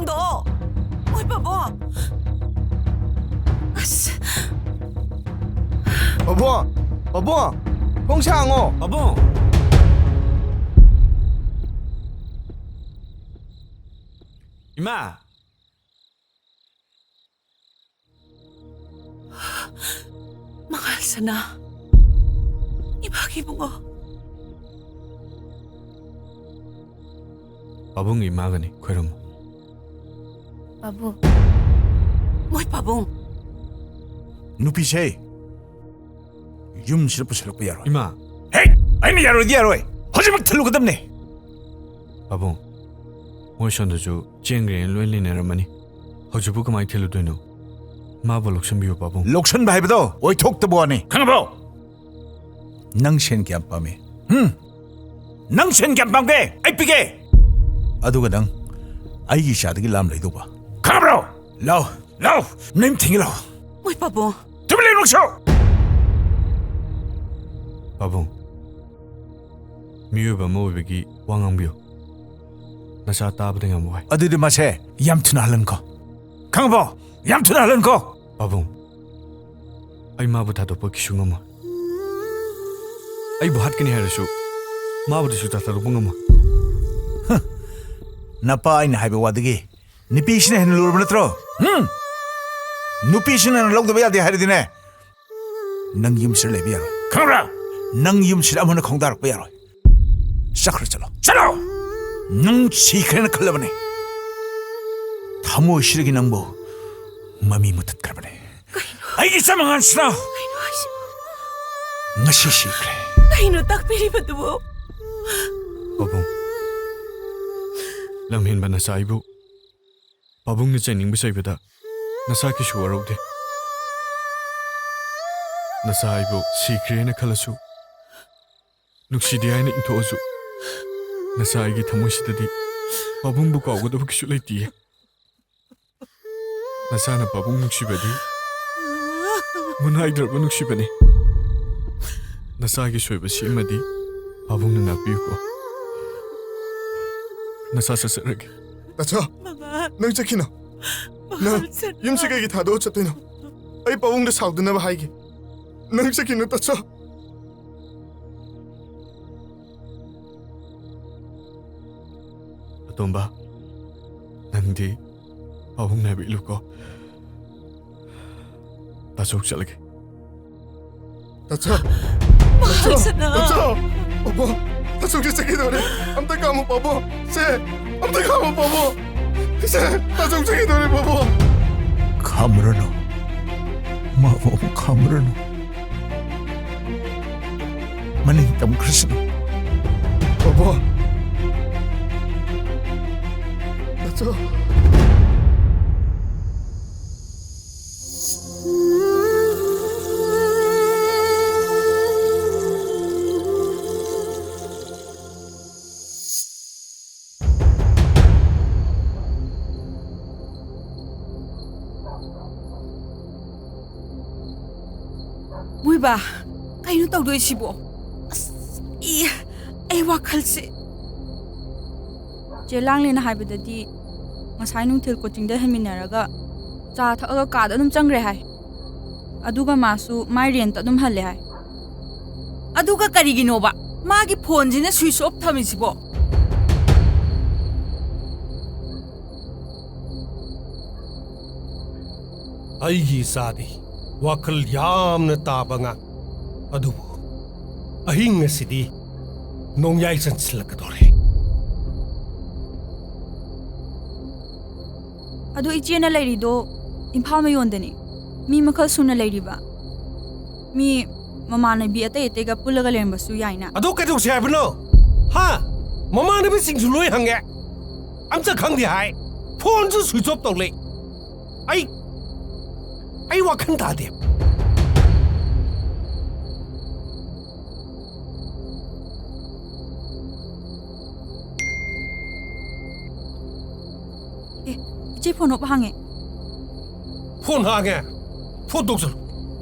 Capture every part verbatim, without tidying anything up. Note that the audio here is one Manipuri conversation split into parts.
ꯍꯥꯡꯗꯣꯛꯑꯣ꯫ ꯃꯣꯏ ꯄꯥꯕꯨꯡ꯫ ꯑꯁ꯫ ꯄꯥꯕꯨꯡ! ꯄꯥꯕꯨꯡ! ꯊꯣꯡꯁꯦ ꯍꯥꯡꯉꯣ! ꯄꯥꯕꯨꯡ! ꯏꯃꯥ! ꯃꯉꯥꯜ ꯁꯅꯥ꯫ ꯏꯃꯥꯒꯤ ꯏꯕꯨꯡꯉꯣ꯫ ꯄꯥꯕꯨꯡꯒꯤ ꯏꯃꯥꯒꯅꯤ, ꯈꯣꯏꯔꯝꯃꯨ꯫ ꯄꯥꯕꯨꯡ꯫ ꯃꯣꯏ ꯄꯥꯕꯨꯡ꯫ ꯅꯨꯄꯤꯁꯦ ꯌꯨꯝꯁꯤꯗ ꯄꯨꯁꯤꯜꯂꯛꯄ ꯌꯥꯔꯣꯏ꯫ ꯏꯃꯥ꯫ ꯍꯦ! ꯑꯩꯅ ꯌꯥꯔꯣꯏꯗꯤ ꯌꯥꯔꯣꯏ꯫ ꯍꯧꯖꯤꯛꯃꯛ ꯊꯤꯜꯂꯨꯒꯗꯕꯅꯦ꯫ ꯄꯥꯕꯨꯡ, ꯃꯣꯏ ꯁꯣꯝꯗꯁꯨ ꯆꯦꯟꯈ꯭ꯔꯦꯅ ꯂꯣꯏ ꯂꯩꯅꯔꯝꯃꯅꯤ꯫ ꯍꯧꯖꯤꯛꯄꯨ ꯀꯃꯥꯏꯅ ꯊꯤꯜꯂꯨꯗꯣꯏꯅꯣ? ꯃꯥꯕꯨ ꯂꯧꯁꯤꯟꯕꯤꯌꯨ, ꯄꯥꯕꯨꯡ꯫ ꯂꯧꯁꯤꯟꯕ ꯍꯥꯏꯕꯗꯣ ꯑꯣꯏꯊꯣꯛꯇꯕ ꯋꯥꯅꯤ꯫ ꯈꯪꯉꯕꯣ? ꯅꯪ ꯁꯦꯟ ꯀꯌꯥꯝ ꯄꯥꯝꯃꯤ? ꯍꯨꯝ? ꯅꯪ ꯁꯦꯟ ꯀꯌꯥꯝ ꯄꯥꯝꯒꯦ? ꯑꯩ ꯄꯤꯒꯦ꯫ ꯑꯗꯨꯒ ꯅꯪ ꯑꯩꯒꯤ ꯏꯆꯥꯗꯒꯤ ꯂꯥꯝ ꯂꯩꯗꯧꯕ꯫ ꯈꯪꯉꯕ꯭ꯔꯣ? ꯂꯥꯎ, ꯂꯥꯎ, ꯅꯌꯨꯝ ꯊꯤꯡꯒꯦ ꯂꯥꯎ꯫ ꯃꯣꯏ ꯄꯥꯕꯨꯡ꯫ ꯇꯨꯃꯤꯟ ꯂꯩꯌꯨ ꯅꯪꯁꯨ꯫ ꯄꯥꯕꯨꯡ, ꯃꯤꯑꯣꯏꯕ ꯑꯃ ꯑꯣꯏꯕꯒꯤ ꯋꯥ ꯉꯥꯡꯕꯤꯌꯨ꯫ ꯅꯆꯥ ꯇꯥꯕꯗ ꯌꯥꯝ ꯋꯥꯏ꯫ ꯑꯗꯨꯗꯤ ꯃꯥꯁꯦ ꯌꯥꯝ ꯊꯨꯅ ꯍꯜꯍꯟꯈꯣ꯫ ꯈꯪꯉꯕꯣ? ꯌꯥꯝ ꯊꯨꯅ ꯍꯜꯍꯟꯈꯣ꯫ ꯄꯥꯕꯨꯡ, ꯑꯩ ꯃꯥꯕꯨ ꯊꯥꯗꯣꯛꯄ ꯀꯩꯁꯨ ꯉꯝꯃꯣꯏ꯫ ꯑꯩꯕꯨ ꯍꯥꯠꯀꯅꯤ ꯍꯥꯏꯔꯁꯨ ꯃꯥꯕꯨꯗꯤ ꯁꯨꯛꯊꯥ ꯊꯥꯗꯣꯛꯄ ꯉꯝꯃꯣꯏ꯫ ꯍ, ꯅꯄꯥ ꯑꯩꯅ ꯍꯥꯏꯕ ꯋꯥꯗꯒꯤ ꯅꯨꯄꯤꯁꯤꯅ ꯍꯦꯟꯅ ꯂꯨꯔꯕ ꯅꯠꯇ꯭ꯔꯣ? ꯍꯨꯝ? ꯅꯨꯄꯤꯁꯤꯅ ꯍꯦꯟꯅ ꯂꯧꯗꯕ ꯌꯥꯗꯦ ꯍꯥꯏꯔꯗꯤꯅꯦ, ꯅꯪ ꯌꯨꯝꯁꯤꯗ ꯂꯩꯕ ꯌꯥꯔꯣꯏ꯫ ꯈꯪꯕ꯭ꯔꯥ? ꯅꯪ ꯌꯨꯝꯁꯤꯗ ꯑꯃꯨꯛ ꯍꯟꯅ ꯈꯣꯡꯗꯥꯔꯛꯄ ꯌꯥꯔꯣꯏ꯫ ꯆꯠꯈ꯭ꯔꯣ, ꯆꯠꯂꯣ꯫ ꯆꯠꯂꯣ! ꯅꯪ ꯁꯤꯈ꯭ꯔꯦꯅ ꯈꯜꯂꯕꯅꯦ꯫ ꯊꯃꯣꯏꯁꯤꯗꯒꯤ ꯅꯪꯕꯨ ꯃꯃꯤ ꯃꯨꯊꯠꯈ꯭ꯔꯕꯅꯦ꯫ ꯑꯩꯒꯤ ꯏꯆꯥ ꯃꯉꯥꯜꯁꯤꯅ ꯀꯩꯅꯣ ꯍꯥꯏꯁꯤꯕꯣ? ꯉꯁꯤ ꯁꯤꯈ꯭ꯔꯦ꯫ ꯀꯩꯅꯣ ꯇꯥꯛꯄꯤꯔꯤꯕꯗꯨꯕꯣ? ꯄꯥꯕꯨꯡ, ꯂꯝꯍꯦꯟꯕ ꯅꯆꯥ ꯑꯩꯕꯨ ꯄꯥꯕꯨꯡꯅ ꯆꯩꯅꯤꯡꯕ ꯆꯩꯕꯗ ꯅꯆꯥ ꯀꯩꯁꯨ ꯋꯥꯔꯧꯗꯦ꯫ ꯅꯆꯥ ꯑꯩꯕꯨ ꯁꯤꯈ꯭ꯔꯦꯅ ꯈꯜꯂꯁꯨ, ꯅꯨꯡꯁꯤꯗꯦ ꯍꯥꯏꯅ ꯏꯟꯊꯣꯛꯑꯁꯨ, ꯅꯆꯥ ꯑꯩꯒꯤ ꯊꯃꯣꯏꯁꯤꯗꯗꯤ ꯄꯥꯕꯨꯡꯕꯨ ꯀꯥꯎꯒꯗꯕ ꯀꯩꯁꯨ ꯂꯩꯇꯤꯌꯦ꯫ ꯅꯆꯥꯅ ꯄꯥꯕꯨꯡ ꯅꯨꯡꯁꯤꯕꯗꯤ ꯃꯨꯟꯍꯥꯏꯗ꯭ꯔꯕ ꯅꯨꯡꯁꯤꯕꯅꯤ꯫ ꯅꯆꯥꯒꯤ ꯁꯣꯏꯕ ꯁꯤꯃꯗꯤ ꯄꯥꯕꯨꯡꯅ ꯉꯥꯛꯄꯤꯌꯨꯀꯣ꯫ ꯅꯆꯥ ꯆꯠꯆꯔꯒꯦ꯫ ꯇꯥꯆꯧ! ꯃꯃꯥ! ꯅꯪ ꯆꯠꯈꯤꯅꯣ꯫ ꯅꯪ ꯌꯨꯝꯁꯤ ꯀꯩꯒꯤ ꯊꯥꯗꯣꯛꯑ ꯆꯠꯇꯣꯏꯅꯣ? ꯑꯩ ꯄꯥꯕꯨꯡꯗ ꯁꯥꯎꯗꯅꯕ ꯍꯥꯏꯒꯦ꯫ ꯅꯪ ꯆꯠꯈꯤꯅꯨ, ꯇꯥꯆꯧ꯫ ꯑꯇꯣꯝꯕ, ꯅꯪꯗꯤ ꯄꯥꯕꯨꯡ ꯉꯥꯏꯕ ꯏꯜꯂꯨꯀꯣ꯫ ꯇꯥꯆꯧ ꯆꯠꯂꯒꯦ꯫ ꯇꯥꯆꯧ! ꯇꯥꯆꯧ! ꯃꯍꯥꯖꯅ! ꯇꯥꯆꯧ! ꯄꯥꯕꯨꯡ! ꯇꯥꯆꯧꯁꯦ ꯆꯠꯈꯤꯗꯧꯔꯦ! ꯑꯝꯇ ꯈꯥꯝꯃꯨ, ꯄꯥꯕꯨꯡ! ꯁꯦ! ꯑꯝꯇ ꯈꯥꯝꯃꯨ, ꯄꯥꯕꯨꯡ! ꯁꯦ! ꯇꯥꯆꯧ ꯆꯠꯈꯤꯗꯧꯔꯦ, ꯄꯥꯕꯨꯡ! ꯈꯥꯝꯃꯨꯔꯅꯨ꯫ ꯃꯥꯕꯨ ꯑꯃꯨꯛ ꯈꯥꯝꯃꯨꯔꯅꯨ꯫ ꯃꯅꯤꯡ ꯇꯝꯈ꯭ꯔꯁꯅꯨ꯫ ꯄꯥꯕꯨꯡ! ꯇꯥꯆꯧ! ꯃꯣꯏꯕꯥ, ꯀꯩꯅꯣ ꯇꯧꯗꯣꯏꯁꯤꯕꯣ? ꯑꯁ, ꯏ, ꯑꯩ ꯋꯥꯈꯜꯁꯦ꯫ ꯆꯦ ꯂꯥꯡꯂꯦꯅ ꯍꯥꯏꯕꯗꯗꯤ ꯉꯁꯥꯏ ꯅꯨꯡꯊꯤꯜ ꯀꯣꯆꯤꯡꯗ ꯍꯟꯃꯤꯟꯅꯔꯒ ꯆꯥ ꯊꯛꯑꯒ ꯀꯥꯗ ꯑꯗꯨꯝ ꯆꯪꯈ꯭ꯔꯦ ꯍꯥꯏ꯫ ꯑꯗꯨꯒ ꯃꯥꯁꯨ ꯃꯥꯏ ꯔꯦꯟꯇ ꯑꯗꯨꯝ ꯍꯜꯂꯦ ꯍꯥꯏ꯫ ꯑꯗꯨꯒ ꯀꯔꯤꯒꯤꯅꯣꯕ ꯃꯥꯒꯤ ꯐꯣꯟꯁꯤꯅ ꯁ꯭ꯋꯤꯆ ꯑꯣꯐ ꯊꯝꯃꯤꯁꯤꯕꯣ? ꯑꯩꯒꯤ ꯏꯆꯥꯗꯤ ꯋꯥꯈꯜ ꯌꯥꯝꯅ ꯇꯥꯕ ꯑꯉꯥꯡ꯫ ꯑꯗꯨꯕꯨ ꯑꯍꯤꯡ ꯑꯁꯤꯗꯤ ꯅꯣꯡꯌꯥꯏ ꯆꯟꯁꯤꯜꯂꯛꯀꯗꯧꯔꯦ꯫ ꯑꯗꯣ ꯏꯆꯦꯅ ꯂꯩꯔꯤꯗꯣ ꯏꯝꯐꯥꯜ ꯃꯌꯣꯟꯗꯅꯤ꯫ ꯃꯤ ꯃꯈꯜ ꯁꯨꯅ ꯂꯩꯔꯤꯕ꯫ ꯃꯤ ꯃꯃꯥꯟꯅꯕꯤ ꯑꯇꯩ ꯑꯇꯩꯒ ꯄꯨꯜꯂꯒ ꯂꯩꯔꯝꯕꯁꯨ ꯌꯥꯏꯅ꯫ ꯑꯗꯣ ꯀꯩꯗꯧꯁꯦ ꯍꯥꯏꯕꯅꯣ? ꯍꯥ? ꯃꯃꯥꯟꯅꯕꯤꯁꯤꯡꯁꯨ ꯂꯣꯏ ꯍꯪꯉꯦ꯫ ꯑꯝꯇ ꯈꯪꯗꯦ ꯍꯥꯏ꯫ ꯐꯣꯟꯁꯨ ꯁ꯭ꯋꯤꯆ ꯑꯣꯐ ꯇꯧ ꯂꯩ꯫ ꯑꯩ, ꯑꯩ ꯋꯥꯈꯜ ꯇꯥꯗꯦ꯫ ꯑꯦ, ꯏꯆꯦ ꯐꯣꯟ ꯑꯣꯞ ꯍꯥꯡꯉꯦ꯫ ꯐꯣꯟ ꯍꯥꯡꯉꯦ? ꯐꯣꯟ ꯇꯧꯁꯜꯂꯨ꯫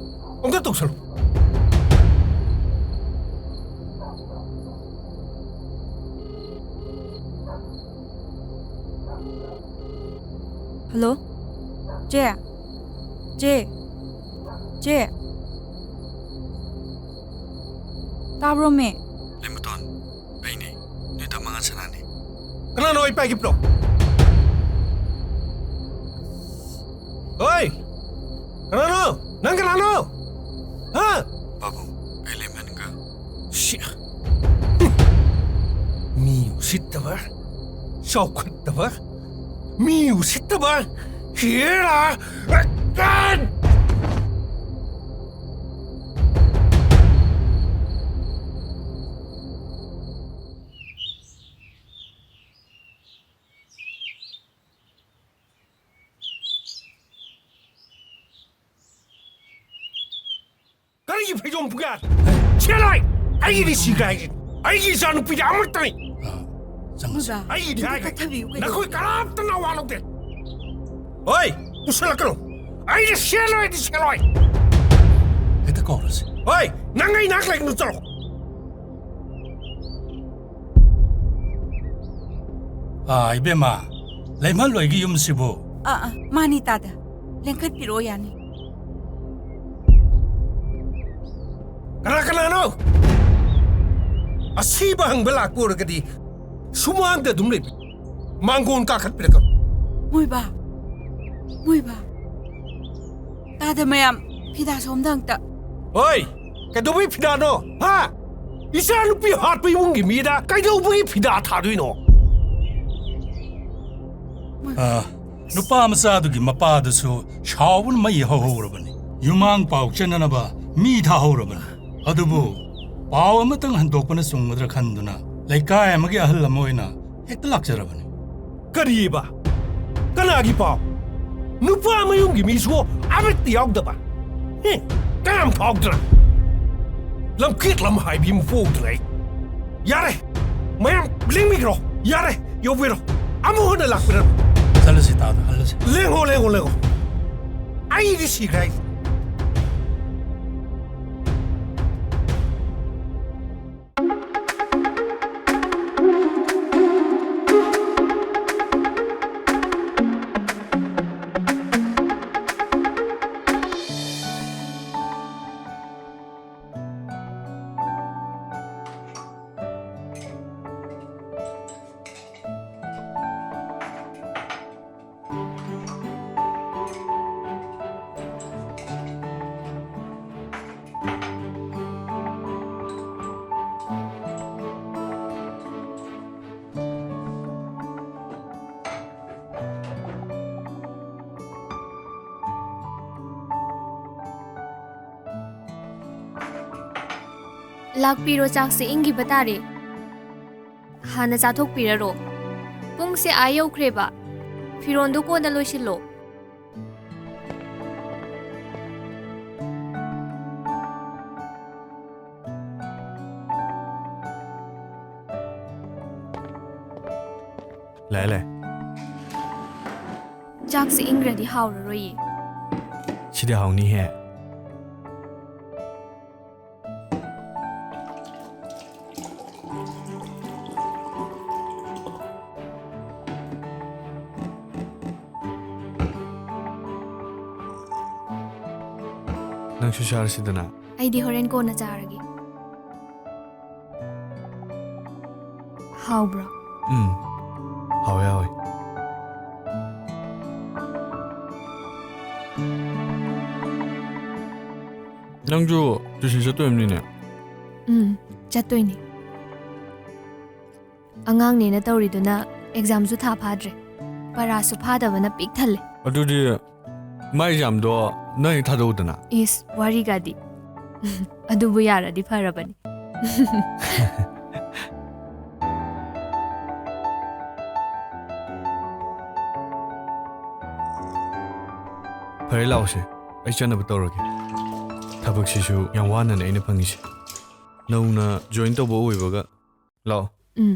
ꯑꯝꯇ ꯇꯧꯁꯜꯂꯨ꯫ ꯍꯜꯂꯣ? ꯆꯦ? ꯆꯦ? ꯆꯦ? ꯇꯥꯕ꯭ꯔꯣ, ꯃꯦ? ꯂꯦꯝꯕꯇꯣꯟ, ꯑꯩꯅꯦ꯫ ꯅꯣꯏ ꯇꯝꯃꯉꯥ ꯁꯅꯥꯅꯦ꯫ ꯀꯅꯥꯅꯣ ꯑꯩ ꯄꯥꯏꯈꯤꯕ꯭ꯔꯣ? ꯍꯣꯏ! ꯀꯅꯥꯅꯣ? ꯅꯪ ꯀꯅꯥꯅꯣ? ꯍꯥ? ꯄꯥꯕꯨꯡ, ꯑꯩ ꯂꯦꯃꯟꯒ꯫ ꯁꯤ-, ꯃꯤ ꯎꯁꯤꯠꯇꯕ, ꯆꯥꯎꯈꯠꯇꯕ, ꯃꯤ ꯎꯁꯤꯠꯇꯕ, here are ꯀꯔꯤꯒꯤ ꯐꯩꯖꯣꯝ ꯄꯨꯒꯦ? ꯁꯦꯠꯂꯣꯏ! ꯑꯩꯒꯤꯗꯤ ꯁꯤꯈ꯭ꯔꯦ ꯍꯥꯏꯁꯤꯅꯤ꯫ ꯑꯩꯒꯤ ꯏꯆꯥꯅꯨꯄꯤꯗꯤ ꯑꯃꯠꯇꯅꯤ꯫ ꯑꯥ, ꯆꯪꯉꯁꯤ꯫ ꯃꯣꯏꯕꯥ, ꯑꯩꯒꯤꯗꯤ ꯑꯗꯨꯗꯤ ꯍꯥꯏꯈ꯭ꯔꯦ꯫ ꯀꯠꯊꯕꯤꯌꯨ ꯀꯩꯅꯣ꯫ ꯅꯈꯣꯏ ꯀꯅꯥꯝꯇꯅ ꯑꯋꯥ ꯂꯧꯗꯦ꯫ ꯍꯣꯏ, ꯄꯨꯁꯜꯂꯛꯀꯅꯨ꯫ ꯑꯩꯅ ꯁꯦꯠꯂꯣꯏꯗꯤ ꯁꯦꯠꯂꯣꯏ꯫ ꯍꯦꯛꯇ ꯀꯧꯔꯁꯤ꯫ ꯍꯣꯏ, ꯅꯪ ꯑꯩ ꯅꯥꯛ ꯂꯩꯒꯅꯨ, ꯆꯠꯂꯣ꯫ ꯑꯥ, ꯏꯕꯦꯝꯃ, ꯂꯩꯃꯍꯜꯂꯣꯏꯒꯤ ꯌꯨꯝꯁꯤꯕꯨ? ꯑꯥ, ꯑꯥ, ꯃꯥꯅꯤ ꯇꯥꯗ꯫ ꯂꯦꯡꯈꯠꯄꯤꯔꯛꯑꯣ, ꯌꯥꯅꯤ꯫ ꯀꯅꯥ ꯀꯅꯥꯅꯣ? ꯑꯁꯤꯕ ꯍꯪꯕ ꯂꯥꯛꯄ ꯑꯣꯏꯔꯒꯗꯤ ꯁꯨꯃꯥꯡꯗ ꯑꯗꯨꯝ ꯂꯩꯕ꯫ ꯃꯥꯡꯒꯣꯟ ꯀꯥꯈꯠꯄꯤꯔꯛꯀꯅꯨ꯫ ꯃꯣꯏꯕꯥ, ꯃꯣꯏꯕꯥ꯫ ꯇꯥꯗ ꯃꯌꯥꯝ, ꯐꯤꯗꯥ ꯁꯣꯝꯗ ꯑꯝꯇ꯫ ꯍꯣꯏ, ꯀꯩꯗꯧꯕꯩ ꯐꯤꯗꯥꯅꯣ? ꯍꯥ? ꯏꯆꯥ ꯅꯨꯄꯤ ꯍꯥꯠꯄ ꯏꯃꯨꯡꯒꯤ ꯃꯤꯗ ꯀꯩꯗꯧꯕꯒꯤ ꯐꯤꯗꯥ ꯊꯥꯗꯣꯏꯅꯣ? ꯑꯥ, ꯅꯨꯄꯥ ꯃꯆꯥꯗꯨꯒꯤ ꯃꯄꯥꯗꯨꯁꯨ ꯁꯥꯎꯕꯅ ꯃꯩ ꯍꯧꯍꯧꯔꯕꯅꯤ꯫ ꯌꯨꯃꯥꯡ ꯄꯥꯎ ꯆꯦꯟꯅꯅꯕ ꯃꯤ ꯊꯥꯍꯧꯔꯕꯅꯤ꯫ ꯑꯗꯨꯕꯨ ꯄꯥꯎ ꯑꯃꯇꯪ ꯍꯟꯗꯣꯛꯄꯅ ꯆꯨꯝꯒꯗ꯭ꯔꯥ ꯈꯟꯗꯨꯅ ꯂꯩꯀꯥꯏ ꯑꯃꯒꯤ ꯑꯍꯜ ꯑꯃ ꯑꯣꯏꯅ ꯍꯦꯛꯇ ꯂꯥꯛꯆꯔꯕꯅꯤ꯫ ꯀꯔꯤꯕ? ꯀꯅꯥꯒꯤ ꯄꯥꯎ? ꯅꯨꯄꯥ ꯃꯌꯨꯝꯒꯤ ꯃꯤꯁꯨ ꯑꯃꯠꯇ ꯌꯥꯎꯗꯕ? ꯍꯦ, ꯀꯌꯥꯝ ꯐꯥꯎꯗꯅ? ꯂꯝꯀꯦꯠ ꯂꯝꯍꯥꯏꯕꯤ ꯑꯃ ꯄꯣꯛꯇꯅ ꯑꯩ꯫ ꯌꯥꯔꯦ! ꯃꯌꯥꯝ ꯂꯦꯡꯕꯤꯈ꯭ꯔꯣ! ꯌꯥꯔꯦ! ꯌꯧꯕꯤꯔꯣ! ꯑꯃꯨꯛ ꯍꯟꯅ ꯂꯥꯛꯄꯤꯔꯅꯨ! ꯆꯠꯂꯁꯤ ꯇꯥꯗ, ꯍꯜꯂꯁꯤ꯫ ꯂꯦꯡꯉꯣ, ꯂꯦꯡꯉꯣ, ꯂꯦꯡꯉꯣ! ꯑꯩꯗꯤ ꯁꯤꯈ꯭ꯔꯦ ꯍꯥꯏꯁꯦ꯫ ꯂꯥꯛꯄꯤꯔꯣ, ꯆꯥꯛꯁꯦ ꯏꯪꯈꯤꯕ ꯇꯥꯔꯦ꯫ ꯍꯥꯟꯅ ꯆꯥꯊꯣꯛꯄꯤꯔꯔꯣ꯫ ꯄꯨꯡꯁꯦ ꯑꯥ ꯌꯧꯈ꯭ꯔꯦꯕ꯫ ꯐꯤꯔꯣꯟꯗꯣ ꯀꯣꯟꯅ ꯂꯣꯏꯁꯤꯜꯂꯣ꯫ ꯂꯥꯛꯑꯦ, ꯂꯥꯛꯑꯦ꯫ ꯆꯥꯛꯁꯦ ꯏꯪꯈ꯭ꯔꯗꯤ ꯍꯥꯎꯔꯔꯣꯏꯌꯦ꯫ ꯁꯤꯗꯤ ꯍꯥꯎꯅꯤꯍꯦ꯫ ꯅꯪꯁꯨ ꯆꯥꯔꯁꯤꯗꯅ꯫ ꯑꯩꯗꯤ ꯍꯣꯔꯦꯟ ꯀꯣꯟꯅ ꯆꯥꯔꯒꯦ꯫ ꯍꯥꯎꯕ꯭ꯔꯣ? ꯎꯝ, ꯍꯥꯎꯋꯦ, ꯍꯥꯎꯋꯦ꯫ ꯅꯪꯁꯨ tuition ꯆꯠꯇꯣꯏꯔꯝꯅꯤꯅꯦ? ꯎꯝ, ꯆꯠꯇꯣꯏꯅꯦ꯫ ꯑꯉꯥꯡꯅꯦꯅ ꯇꯧꯔꯤꯗꯨꯅ examꯁꯨ ꯊꯥ ꯐꯥꯗ꯭ꯔꯦ, ꯄꯔꯥꯁꯨ ꯐꯥꯗꯕꯅ ꯄꯤꯛ ꯊꯜꯂꯦ꯫ ꯑꯗꯨꯗꯤ ꯃꯥꯏ examꯗꯣ ꯅꯪ ꯍꯦꯛ ꯊꯥꯗꯣꯛꯎꯗꯅ꯫ ꯏꯁ, ꯋꯥꯔꯤꯒꯗꯤ꯫ ꯑꯗꯨꯕꯨ ꯌꯥꯔꯗꯤ ꯐꯔꯕꯅꯤ꯫ ꯐꯔꯦ, ꯂꯥꯛꯑꯣꯁꯦ, ꯑꯩ ꯆꯠꯅꯕ ꯇꯧꯔꯒꯦ꯫ ꯊꯕꯛꯁꯤꯁꯨ ꯌꯥꯝ ꯋꯥꯅꯅꯦ ꯑꯩꯅ ꯐꯪꯉꯤꯁꯦ꯫ ꯅꯧꯅ join ꯇꯧꯕ ꯑꯣꯏꯕꯒ꯫ ꯂꯥꯛꯑꯣ꯫ ꯎꯝ꯫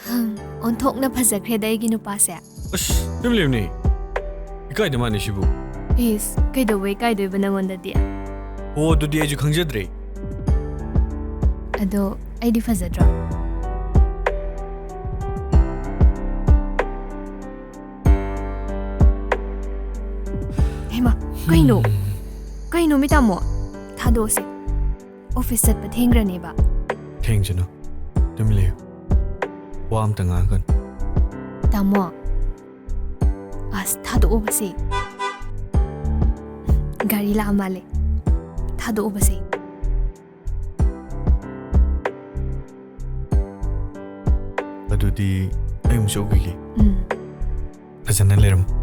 ꯍꯝ, ꯑꯣꯟꯊꯣꯛꯅ ꯐꯖꯈ꯭ꯔꯦꯗ ꯑꯩꯒꯤ ꯅꯨꯄꯥꯁꯦ꯫ ꯑꯁ, ꯇꯨꯃꯤꯟ ꯂꯩꯌꯨꯅꯦ꯫ ꯏꯀꯥꯏꯗ ꯃꯥꯟꯅꯦ ꯁꯤꯕꯨ꯫ ꯏꯁ, ꯀꯩꯗꯧꯕ ꯏꯀꯥꯏꯗꯣꯏꯕ ꯅꯪꯉꯣꯟꯗꯗꯤ? ꯑꯣ, ꯑꯗꯨꯗꯤ ꯑꯩꯁꯨ ꯈꯪꯖꯗ꯭ꯔꯦ꯫ ꯑꯗꯣ ꯑꯩꯗꯤ ꯐꯖꯗ꯭ꯔꯣ? ꯍꯩꯃꯥ, ꯀꯩꯅꯣ? ꯀꯩꯅꯣ ꯃꯤ ꯇꯥꯃꯣ? ꯊꯥꯗꯣꯛꯑꯁꯦ꯫ Office ꯆꯠꯄ ꯊꯦꯡꯈ꯭ꯔꯅꯦꯕ꯫ ꯊꯦꯡꯖꯅꯨ꯫ ꯇꯨꯃꯤꯟ ꯂꯩꯌꯨ꯫ ꯋꯥ ꯑꯝꯇ ꯉꯥꯡꯒꯅꯨ꯫ ꯇꯥꯃꯣ꯫ ꯑꯁ, ꯊꯥꯗꯣꯛꯑꯣꯕꯁꯦ꯫ ꯒꯥꯔꯤ ꯂꯥꯛꯑ ꯃꯥꯜꯂꯦ꯫ ꯊꯥꯗꯣꯛꯑꯣꯕꯁꯦ꯫ ꯑꯗꯨꯗꯤ ꯑꯩ ꯑꯃꯨꯛ ꯆꯠꯂꯨꯈꯤꯒꯦ꯫ ꯎꯝ꯫ ꯐꯖꯅ ꯂꯩꯔꯝꯃꯨ꯫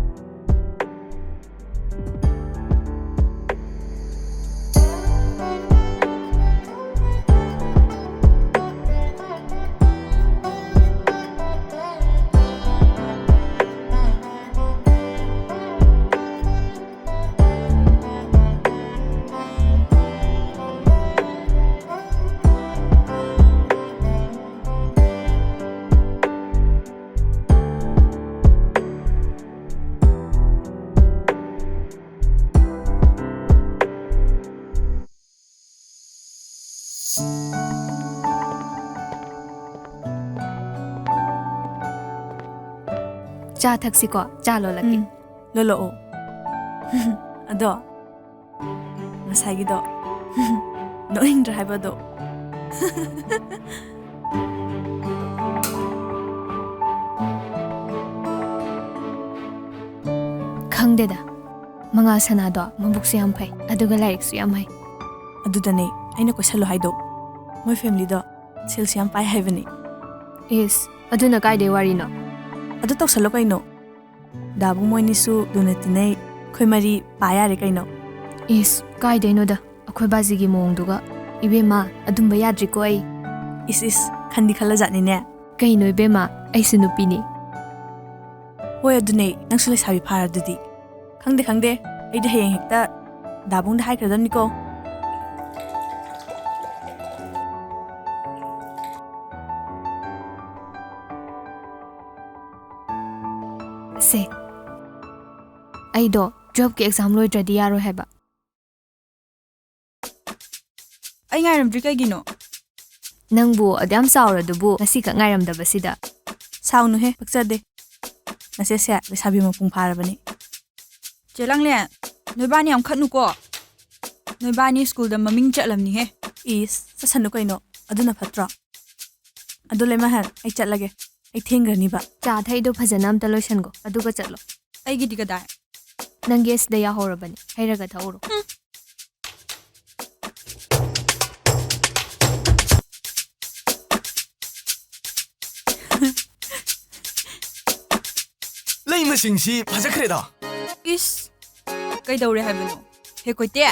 ꯆꯥ ꯊꯛꯁꯤꯀꯣ, ꯆꯥ ꯂꯣꯜꯂꯛꯀꯦ꯫ ꯎꯝ, ꯂꯣꯜꯂꯛꯑꯣ꯫ ꯑꯗꯣ, ꯉꯁꯥꯏꯒꯤꯗꯣ ꯅꯣꯛꯅꯤꯡꯗ꯭ꯔꯥ ꯍꯥꯏꯕꯗꯣ? ꯈꯪꯗꯦꯗ, ꯃꯉꯥꯜ ꯁꯅꯥꯗꯣ ꯃꯕꯨꯛꯁꯨ ꯌꯥꯝ ꯐꯩ, ꯑꯗꯨꯒ ꯂꯥꯏꯔꯤꯛꯁꯨ ꯌꯥꯝ ꯍꯩ꯫ ꯑꯗꯨꯗꯅꯦ ꯑꯩꯅ ꯀꯣꯏꯁꯜꯂꯣ ꯍꯥꯏꯗꯣ꯫ ꯃꯣꯏ ꯐꯦꯃꯤꯂꯤꯗꯣ ꯁꯦꯜꯁꯨ ꯌꯥꯝ ꯄꯥꯏ ꯍꯥꯏꯕꯅꯤ꯫ ꯏꯁ, ꯑꯗꯨꯅ ꯀꯥꯏꯗꯩ ꯋꯥꯔꯤꯅꯣ? ꯑꯗꯨ ꯇꯧꯁꯜꯂꯣ ꯀꯩꯅꯣ꯫ ꯗꯥꯕꯨꯡ ꯃꯣꯏꯅꯤꯁꯨ ꯂꯨꯅ ꯇꯤꯟꯅꯩ, ꯑꯩꯈꯣꯏ ꯃꯔꯤ ꯄꯥ ꯌꯥꯔꯦ ꯀꯩꯅꯣ꯫ ꯏꯁ, ꯀꯥꯏꯗꯩꯅꯣꯗ, ꯑꯩꯈꯣꯏ ꯕꯥꯖꯤꯒꯤ ꯃꯑꯣꯡꯗꯨꯒ꯫ ꯏꯕꯦꯝꯃ, ꯑꯗꯨꯝꯕ ꯌꯥꯗ꯭ꯔꯤꯀꯣ ꯑꯩ꯫ ꯏꯁ ꯏꯁ, ꯈꯟꯗꯤ ꯈꯜꯂꯖꯥꯠꯅꯤꯅꯦ꯫ ꯀꯩꯅꯣ ꯏꯕꯦꯝꯃ, ꯑꯩꯁꯨ ꯅꯨꯄꯤꯅꯤ꯫ ꯍꯣꯏ, ꯑꯗꯨꯅꯦ, ꯅꯪꯁꯨ ꯂꯩꯁꯥꯕꯤ ꯐꯥꯔꯗꯨꯗꯤ꯫ ꯈꯪꯗꯦ ꯈꯪꯗꯦ, ꯑꯩꯗꯤ ꯍꯌꯦꯡ ꯍꯦꯛꯇ ꯗꯥꯕꯨꯡꯗ ꯍꯥꯏꯈ꯭ꯔꯗꯝꯅꯤꯀꯣ꯫ ꯁꯦ, ꯑꯩꯗꯣ ꯇꯨꯋꯦꯜꯐꯀꯤ ꯑꯦꯛꯖꯥꯝ ꯂꯣꯏꯗ꯭ꯔꯗꯤ ꯌꯥꯔꯣꯏ ꯍꯥꯏꯕ꯫ ꯑꯩ ꯉꯥꯏꯔꯝꯗ꯭ꯔꯤ ꯀꯩꯒꯤꯅꯣ? ꯅꯪꯕꯨ ꯑꯗꯨꯌꯥꯝ ꯆꯥꯎꯔꯗꯨꯕꯨ ꯉꯁꯤꯈꯛ ꯉꯥꯏꯔꯝꯗꯕꯁꯤꯗ꯫ ꯁꯥꯎꯅꯨꯍꯦ, ꯄꯛꯆꯗꯦ꯫ ꯅꯆꯦꯁꯦ ꯂꯩꯁꯥꯕꯤ ꯃꯄꯨꯡ ꯐꯥꯔꯕꯅꯤ꯫ ꯆꯦ ꯂꯥꯡꯂꯦꯟ, ꯅꯣꯏꯕꯥꯅꯤ ꯌꯥꯝ ꯈꯠꯅꯨꯀꯣ꯫ ꯅꯣꯏꯕꯥꯅꯤ ꯁ꯭ꯀꯨꯜꯗ ꯃꯃꯤꯡ ꯆꯠꯂꯝꯅꯤꯍꯦ꯫ ꯏꯁ, ꯆꯠꯁꯅꯨ ꯀꯩꯅꯣ, ꯑꯗꯨꯅ ꯐꯠꯇ꯭ꯔꯣ? ꯑꯗꯣ ꯂꯩꯃꯍꯟ, ꯑꯩ ꯆꯠꯂꯒꯦ, ꯑꯩ ꯊꯦꯡꯈ꯭ꯔꯅꯤꯕ꯫ ꯆꯥ ꯊꯛꯏꯗꯣ ꯐꯖꯅ ꯑꯝꯇ ꯂꯣꯏꯁꯟꯒꯣ, ꯑꯗꯨꯒ ꯆꯠꯂꯣ꯫ ꯑꯩꯒꯤꯗꯤ ꯀꯗꯥꯏ? ꯅꯪꯒꯤ ꯑꯁꯤꯗ ꯌꯥꯍꯧꯔꯕꯅꯤ, ꯍꯩꯔꯒ ꯊꯛꯎꯔꯣ꯫ ꯎꯝ꯫ ꯃꯍꯩ ꯃꯁꯤꯡꯁꯤ ꯐꯖꯈ꯭ꯔꯦꯗ꯫ ꯏꯁ, ꯀꯩꯗꯧꯔꯦ ꯍꯥꯏꯕꯅꯣ? ꯍꯦ ꯀꯣꯏꯇꯦ꯫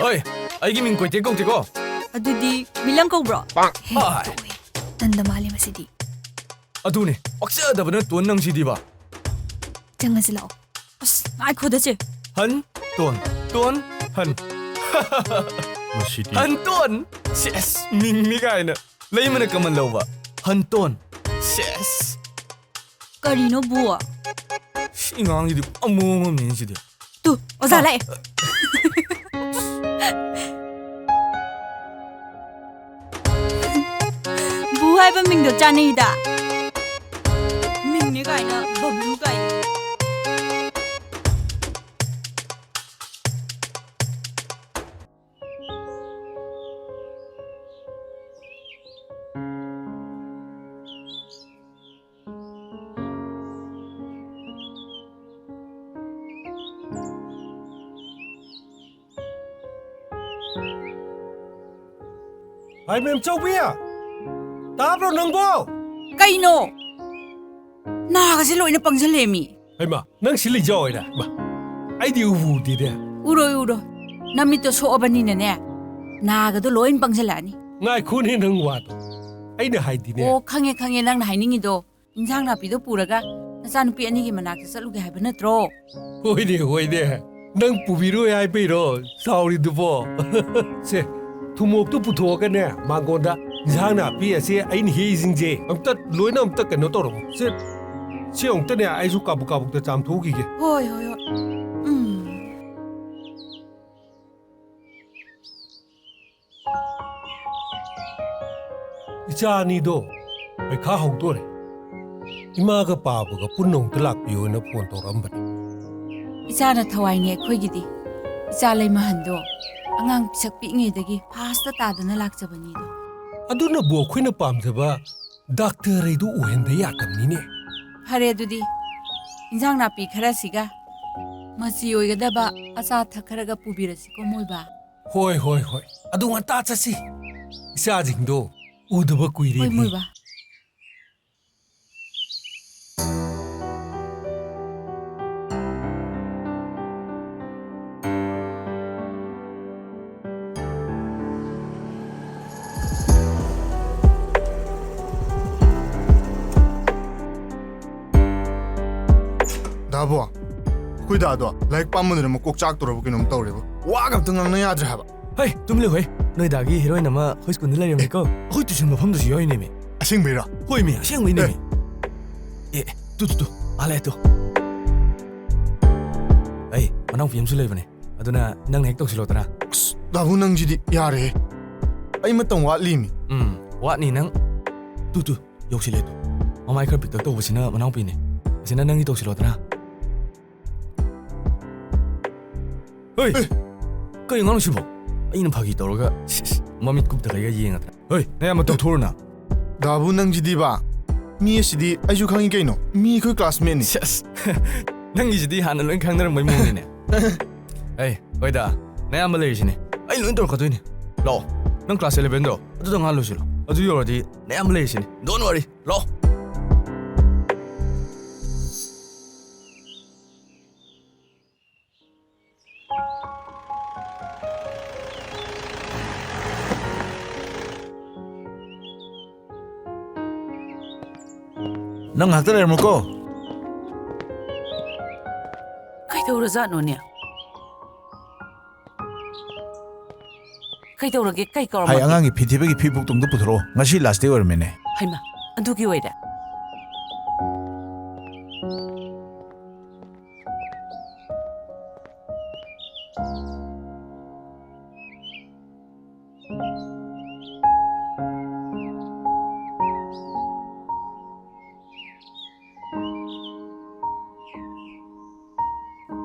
ꯍꯣꯏ, ꯑꯩꯒꯤ ꯃꯤꯡ ꯀꯣꯏꯇꯦ ꯀꯧꯗꯦꯀꯣ꯫ ꯑꯗꯨꯗꯤ ꯃꯤꯂꯝ ꯀꯧꯕ꯭ꯔꯣ? ꯍꯦ, ꯍꯣꯏ꯫ ꯇꯣꯛꯑꯦ꯫ ꯇꯟꯗ ꯃꯥꯜꯂꯦ ꯃꯁꯤꯗꯤ꯫ ꯑꯗꯨꯅꯦ, ꯄꯛꯆꯗꯕꯅ ꯇꯣꯟ ꯅꯪꯁꯤꯗꯤꯕ꯫ ꯆꯪꯉꯁꯤ ꯂꯥꯛꯑꯣ꯫ ꯑꯁ, ꯉꯥꯏꯈꯣꯗ ꯆꯦ꯫ ꯍꯟ, ꯇꯣꯟ, ꯇꯣꯟ, ꯍꯟ꯫ ꯃꯁꯤꯗꯤ ꯍꯟꯇꯣꯟ! ꯁꯦꯁ, ꯃꯤꯡꯅꯤ ꯀꯥꯏꯅ꯫ ꯂꯩꯃꯅ ꯀꯃꯟ ꯂꯧꯕ꯫ ꯍꯟꯇꯣꯟ꯫ ꯁꯦꯁ꯫ ꯀꯔꯤꯅꯣ ꯕꯨ? ꯁꯤ ꯑꯉꯥꯡꯁꯤꯗꯤ ꯄꯨꯔꯥ ꯃꯑꯣꯡ ꯑꯃꯅꯤ ꯁꯤꯗꯤ꯫ ꯇꯨ, ꯑꯣꯖꯥ ꯂꯥꯛꯑꯦ꯫ ꯕꯨ ꯍꯥꯏꯕ ꯃꯤꯡꯗꯣ ꯆꯥꯅꯩꯗ꯫ ꯃꯤꯡꯅꯦ ꯀꯥꯏꯅ ꯕꯕ꯭ꯂꯨ ꯀꯥꯏꯅ꯫ ꯍꯥꯏ ꯃꯦꯝꯆꯧꯕꯤ, ꯇꯥꯕ꯭ꯔꯣ ꯅꯪꯕꯣ? ꯀꯩꯅꯣ? ꯅꯥꯒꯁꯦ ꯂꯣꯏꯅ ꯄꯪꯁꯜꯂꯦꯃꯤ꯫ ꯍꯩꯃꯥ, ꯅꯪ ꯁꯤ ꯂꯩꯖꯥꯎ ꯍꯥꯏꯔ? ꯃꯥ, ꯑꯩꯗꯤ ꯎꯕꯨ ꯎꯗꯦꯅꯦ꯫ ꯎꯔꯣꯏ ꯎꯔꯣꯏ꯫ ꯅꯃꯤꯠꯇꯣ ꯁꯣꯛꯑꯕꯅꯤꯅꯅꯦ, ꯅꯥꯒꯗꯣ ꯂꯣꯏ ꯄꯪꯁꯜꯂꯛꯑꯅꯤ꯫ ꯉꯥꯏꯈꯣꯅꯦ ꯅꯪ ꯋꯥꯗꯣ꯫ ꯑꯩꯅ ꯍꯥꯏꯗꯤꯅꯦ꯫ ꯑꯣ, ꯈꯪꯉꯦ ꯈꯪꯉꯦ ꯅꯪꯅ ꯍꯥꯏꯅꯤꯡꯉꯤꯗꯣ꯫ ꯏꯟꯁꯥꯡ ꯅꯥꯄꯤꯗꯣ ꯄꯨꯔꯒ ꯅꯆꯥꯅꯨꯄꯤ ꯑꯅꯤꯒꯤ ꯃꯅꯥꯛꯇ ꯆꯠꯂꯨꯒꯦ ꯍꯥꯏꯕ ꯅꯠꯇ꯭ꯔꯣ? ꯍꯣꯏꯅꯦ, ꯍꯣꯏꯅꯦ꯫ ꯅꯪ ꯄꯨꯕꯤꯔꯣꯏ ꯍꯥꯏꯕꯩꯔꯣ ꯆꯥꯎꯔꯤꯗꯨꯕꯣ? ꯁꯦ, ꯊꯨꯝꯃꯣꯛꯇꯨ ꯄꯨꯊꯣꯛꯑꯒꯅꯦ, ꯃꯥꯡꯒꯣꯟꯗ ꯏꯟꯁꯥꯡ ꯅꯥꯄꯤ ꯑꯁꯦ ꯑꯩꯅ ꯍꯦꯛꯏꯁꯤꯡꯁꯦ ꯑꯝꯇ ꯂꯣꯏꯅ ꯑꯝꯇ ꯀꯩꯅꯣ ꯇꯧꯔꯝꯃꯣ꯫ ꯁꯦ, ꯁꯤ ꯑꯃꯨꯛꯇꯅꯦ ꯑꯩꯁꯨ ꯀꯥꯕꯨꯛ ꯀꯥꯕꯨꯛꯇ ꯆꯥꯝꯊꯣꯛꯈꯤꯒꯦ꯫ ꯍꯣꯏ, ꯍꯣꯏ, ꯍꯣꯏ꯫ ꯎꯝ꯫ ꯏꯆꯥ ꯑꯅꯤꯗꯣ ꯄꯩꯈꯥ ꯍꯧꯗꯣꯔꯦ꯫ ꯏꯃꯥꯒ ꯄꯥꯕꯒ ꯄꯨꯟꯅ ꯑꯃꯨꯛꯇ ꯂꯥꯛꯄꯤꯌꯣꯅ ꯐꯣꯟ ꯇꯧꯔꯛꯑꯝꯕꯅꯤ꯫ ꯏꯆꯥꯅ ꯊꯋꯥꯏꯅꯦ ꯑꯩꯈꯣꯏꯒꯤꯗꯤ꯫ ꯏꯆꯥ ꯂꯩꯃꯍꯟꯗꯣ ꯑꯉꯥꯡ ꯄꯤꯁꯛ ꯄꯤꯛꯉꯩꯗꯒꯤ ꯐꯥꯁꯇ ꯇꯥꯗꯅ ꯂꯥꯛꯆꯕꯅꯤꯗꯣ꯫ ꯑꯗꯨꯅꯕꯨ ꯑꯩꯈꯣꯏꯅ ꯄꯥꯝꯖꯕ ꯗꯥꯛꯇꯔ ꯍꯥꯏꯗꯨ ꯑꯣꯏꯍꯟꯗ ꯌꯥꯗꯕꯅꯤꯅꯦ꯫ ꯐꯔꯦ ꯑꯗꯨꯗꯤ, ꯏꯟꯖꯥꯡ ꯅꯥꯄꯤ ꯈꯔꯁꯤꯒ ꯃꯆꯤ ꯑꯣꯏꯒꯗꯕ ꯑꯆꯥ ꯑꯊꯛ ꯈꯔꯒ ꯄꯨꯕꯤꯔꯁꯤꯀꯣ ꯃꯣꯏꯕꯥ꯫ ꯍꯣꯏ, ꯍꯣꯏ, ꯍꯣꯏ꯫ ꯑꯗꯨ ꯉꯟꯇꯥ ꯆꯠꯁꯤ꯫ ꯏꯆꯥꯁꯤꯡꯗꯣ ꯎꯗꯕ ꯀꯨꯏꯔꯦ꯫ ꯍꯣꯏ ꯃꯣꯏꯕꯥ꯫ ꯑꯕꯣ, ꯑꯩꯈꯣꯏ ꯗꯥꯗꯣ ꯂꯥꯏꯔꯤꯛ ꯄꯥꯝꯃꯟꯗꯅ ꯃꯀꯣꯛ ꯆꯥꯛꯇꯣꯔꯕ ꯀꯩꯅꯣꯝ ꯇꯧꯔꯦꯕ꯫ ꯋꯥꯒ ꯑꯝꯇ ꯉꯥꯡꯅ ꯌꯥꯗ꯭ꯔꯦ ꯍꯥꯏꯕ꯫ ꯍꯩ, ꯇꯨꯝ ꯂꯩꯌꯨ ꯍꯩ꯫ ꯅꯣꯏ ꯗꯥꯒꯤ ꯍꯦꯔꯣꯏꯟ ꯑꯃ ꯑꯩꯈꯣꯏ ꯁ꯭ꯀꯨꯜꯗ ꯂꯩꯔꯝꯃꯦꯀꯣ꯫ ꯑꯩꯈꯣꯏ ꯇ꯭ꯌꯨꯁꯟ ꯃꯐꯝꯗꯁꯨ ꯌꯥꯎꯔꯤꯅꯦꯃꯤ꯫ ꯑꯁꯦꯡꯕꯩꯔꯣ? ꯍꯣꯏꯃꯤ, ꯑꯁꯦꯡꯕꯩꯅꯦꯃꯤ꯫ ꯑꯦ, ꯇꯨ, ꯇꯨ, ꯇꯨ, ꯑꯥ ꯂꯩ ꯇꯨ꯫ ꯑꯩ, ꯃꯅꯥꯎꯄꯤ ꯑꯃꯁꯨ ꯂꯩꯕꯅꯦ꯫ ꯑꯗꯨꯅ ꯅꯪꯅ ꯍꯦꯛ ꯇꯧꯁꯤꯜꯂꯣꯗꯅ꯫ ꯑꯁ, ꯗꯥꯕꯨ ꯅꯪꯁꯤꯗꯤ ꯌꯥꯔꯦꯍꯦ꯫ ꯑꯩ ꯃꯇꯝ ꯋꯥꯠꯂꯤꯃꯤ꯫ ꯎꯝ, ꯋꯥꯠꯅꯤ ꯅꯪ꯫ ꯇꯨ, ꯇꯨ, ꯌꯧꯁꯤꯜꯂꯦ ꯇꯨ꯫ ꯃꯃꯥꯏ ꯈꯔ ꯄꯤꯛꯇꯛ ꯇꯧꯕꯁꯤꯅ ꯃꯅꯥꯎꯄꯤꯅꯦ꯫ ꯑꯁꯤꯅ ꯅꯪꯒꯤ ꯇꯧꯁꯤꯜꯂꯣꯗꯅ꯫ ꯍꯣꯏ! ꯑꯦ! ꯀꯩ ꯑꯉꯥꯡꯅꯣ ꯁꯤꯕꯣ? ꯑꯩꯅ ꯐꯥꯒꯤ ꯇꯧꯔꯒ, ꯁꯤꯁ, ꯃꯃꯤꯠ ꯀꯨꯞꯇ ꯀꯩꯒ ꯌꯦꯡꯉꯗꯅ꯫ ꯍꯣꯏ, ꯅꯌꯥꯝꯕ ꯇꯧꯊꯣꯛꯎꯔꯣꯅ꯫ ꯗꯥꯕꯨ ꯅꯪꯁꯤꯗꯤꯕ꯫ ꯃꯤ ꯑꯁꯤꯗꯤ ꯑꯩꯁꯨ ꯈꯪꯉꯤ ꯀꯩꯅꯣ꯫ ꯃꯤ ꯑꯩꯈꯣꯏ classmateꯅꯤ꯫ ꯁꯦꯁ! ꯅꯪꯒꯤꯁꯤꯗꯤ ꯍꯥꯟꯅ ꯂꯣꯏ ꯈꯪꯅꯔꯝꯕꯩ ꯃꯑꯣꯡꯅꯤꯅꯦ꯫ ꯑꯩ, ꯍꯣꯏꯗ, ꯅꯌꯥꯝꯕ ꯂꯩꯔꯤꯁꯤꯅꯦ꯫ ꯑꯩ ꯂꯣꯏ ꯇꯧꯔꯛꯀꯗꯣꯏꯅꯦ꯫ ꯂꯥꯛꯑꯣ, ꯅꯪ class elevenꯗꯣ? ꯑꯗꯨꯗ ꯉꯥꯏꯍꯥꯛ ꯂꯣꯏꯁꯤꯜꯂꯣ꯫ ꯑꯗꯨ ꯌꯧꯔꯗꯤ ꯅꯌꯥꯝꯕ ꯂꯩꯔꯤꯁꯤꯅꯦ꯫ Don't worry, ꯂꯥꯛꯑꯣ꯫ ꯅꯪ ꯉꯥꯏꯍꯥꯛꯇ ꯂꯩꯔꯝꯃꯨꯀꯣ꯫ ꯀꯩꯗꯧꯔꯖꯥꯠꯅꯣꯅꯦ? ꯀꯩꯗꯧꯔꯒꯦ? ꯀꯩ ꯍꯥꯏ, ꯀꯧꯔꯝꯃꯒꯦ? ꯑꯉꯥꯡꯒꯤ ꯐꯤ ꯊꯤꯕꯒꯤ ꯐꯤ ꯕꯨꯛꯇꯣ ꯑꯝꯇ ꯄꯨꯊꯣꯔꯛꯑꯣ꯫ ꯉꯁꯤ last day ꯑꯣꯏꯔꯝꯃꯦꯅꯦ꯫ ꯍꯩꯃꯥ, ꯑꯗꯨꯒꯤ ꯑꯣꯏꯔꯦ?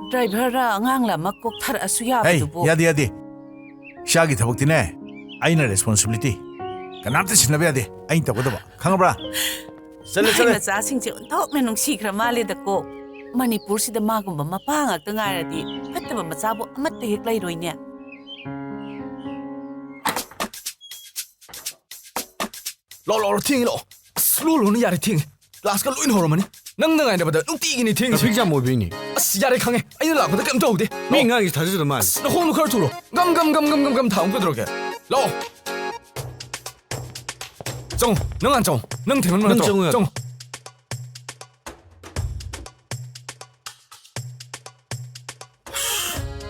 Driverꯔ ꯑꯉꯥꯡꯂ ꯑꯃ ꯀꯣꯛꯊꯔꯛꯑꯁꯨ ꯍꯩ, ꯌꯥꯕꯗꯨꯕꯨ꯫ ꯌꯥꯗꯦ, ꯌꯥꯗꯦ꯫ ꯏꯁꯥꯒꯤ ꯊꯕꯛꯇꯤꯅꯦ, ꯑꯩꯅ responsibility꯫ ꯀꯅꯥꯝꯇ ꯁꯤꯟꯅꯕ ꯌꯥꯗꯦ, ꯑꯩꯅ ꯇꯧꯒꯗꯕ꯫ ꯈꯪꯉꯕ꯭ꯔꯥ? ꯆꯠꯂꯦ, ꯃꯥꯏ ꯆꯠꯂꯦ꯫ ꯃꯆꯥꯁꯤꯡꯁꯦ ꯑꯣꯟꯊꯣꯛꯅ ꯅꯨꯡꯁꯤꯈ꯭ꯔ ꯃꯥꯜꯂꯦꯗꯀꯣ꯫ ꯃꯅꯤꯄꯨꯔꯁꯤꯗ ꯃꯥꯒꯨꯝꯕ ꯃꯄꯥ ꯉꯥꯛꯇ ꯉꯥꯏꯔꯗꯤ ꯐꯠꯇꯕ ꯃꯆꯥꯕꯨ ꯑꯃꯠꯇ ꯍꯦꯛ ꯂꯩꯔꯣꯏꯅꯦ꯫ ꯂꯥꯛꯑꯣ, ꯂꯥꯛꯑꯣ, ꯊꯦꯡꯉꯦ, ꯂꯥꯛꯑꯣ꯫ ꯑꯁ, ꯂꯣꯏ ꯂꯣꯏꯅ ꯌꯥꯔꯦ, ꯊꯦꯡꯉꯦ꯫ Classꯀ ꯂꯣꯏꯅ ꯍꯧꯔꯝꯃꯅꯤ꯫ ꯅꯪꯅ ꯉꯥꯏꯅꯕꯗ ꯅꯨꯡꯇꯤꯒꯤꯅꯤ ꯊꯦꯡꯉꯤꯁꯦ꯫ Traffic jam ꯑꯣꯏꯕꯩꯅꯤ꯫ ꯑꯁ, ꯌꯥꯔꯦ, ꯈꯪꯉꯦ꯫ ꯑꯩꯅ ꯂꯥꯛꯄꯗ ꯀꯩꯝ ꯇꯧꯍꯧꯗꯦ꯫ ꯃꯤ ꯂꯥꯛꯑꯣ꯫ ꯉꯥꯡꯉꯤ ꯊꯥꯖꯗ ꯃꯥꯜꯂꯦ꯫ ꯑꯁ, ꯅꯈꯣꯡꯗꯣ ꯈꯔ ꯊꯨꯔꯣ꯫ ꯒꯝ, ꯒꯝ, ꯒꯝ, ꯒꯝ, ꯒꯝ ꯊꯥꯡꯉꯨ ꯀꯩꯗꯧꯔꯒꯦ? ꯂꯥꯛꯑꯣ꯫ ꯆꯪꯉꯣ꯫ ꯅꯪ ꯍꯥꯟꯅ ꯆꯪꯉꯣ꯫ ꯅꯪ ꯊꯦꯡꯃꯟꯕ ꯅꯪ ꯅꯠꯇ꯭ꯔꯣ? ꯆꯪꯉꯣ ꯌꯥꯗ꯭ꯔꯣ? ꯆꯪꯉꯣ꯫